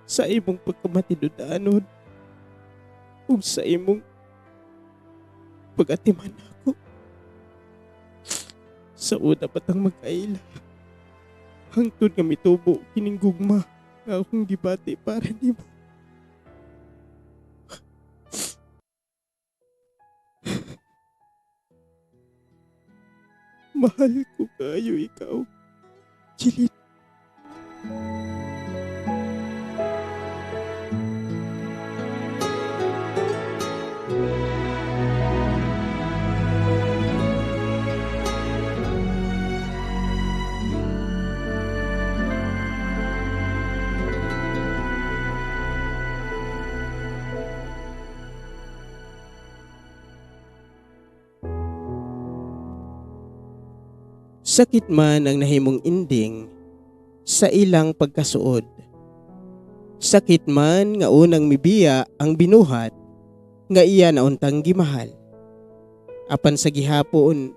Sa imong pagkamatinud-anod. Ug sa imong pag-atiman ako. Sa una patang magkaila. Hangtod nga mitubo kining gugma nga akong gibati para nimo. Mahal ko kayo ikaw, Jeline. Sakit man ang nahimong ending sa ilang pagkasuod. Sakit man nga unang mibiya ang binuhat nga iya na untang gimahal. Apan sa gihapon,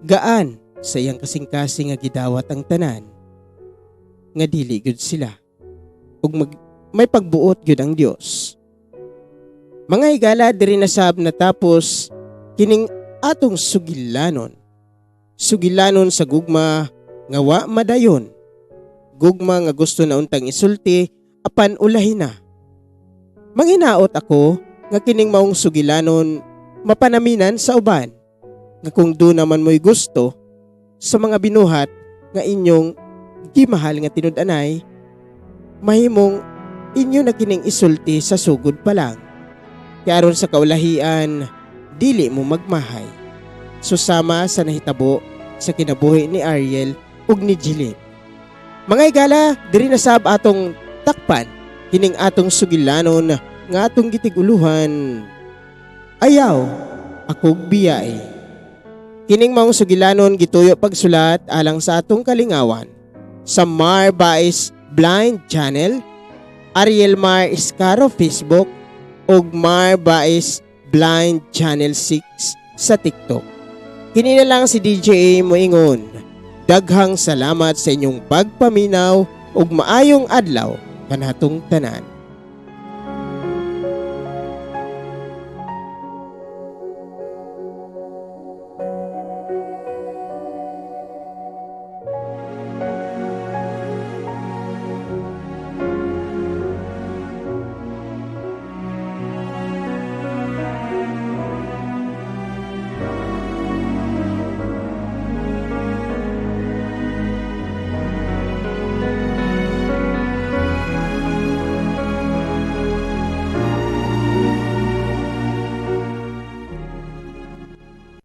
gaan sa iyang kasing-kasing nga gidawat ang tanan nga dili gyud sila ug may pagbuot gyud ang Dios. Mga higala, diri na sab natapos kining atong sugilanon. Sugilanon sa gugma nga wa madayon. Gugma nga gusto na untang isulti apan ulahi na. Manghinaot ako nga kining maong sugilanon mapanaminan sa uban nga kung do naman mo'y gusto sa mga binuhat nga inyong gimahal nga tinud-anay, mahimong inyo na kining isulti sa sugod pa lang. Kaya aron sa kaulahian, Dili mo magmahay. Susama sa nahitabo sa kinabuhi ni Ariel ug ni Jeline. Mga higala, diri na sab atong takpan kining atong sugilanon nga atong gitiguluhan. Ayaw, akog biyae. Kining maong sugilanon gituyo pagsulat alang sa atong kalingawan. Sa Mar Bais Blind Channel, Ariel Mar Iscaro Facebook, ug Mar Bais Blind Channel 6 sa TikTok. Kini na lang si DJ A moingon. Daghang salamat sa inyong pagpaminaw ug maayong adlaw kanatong tanan.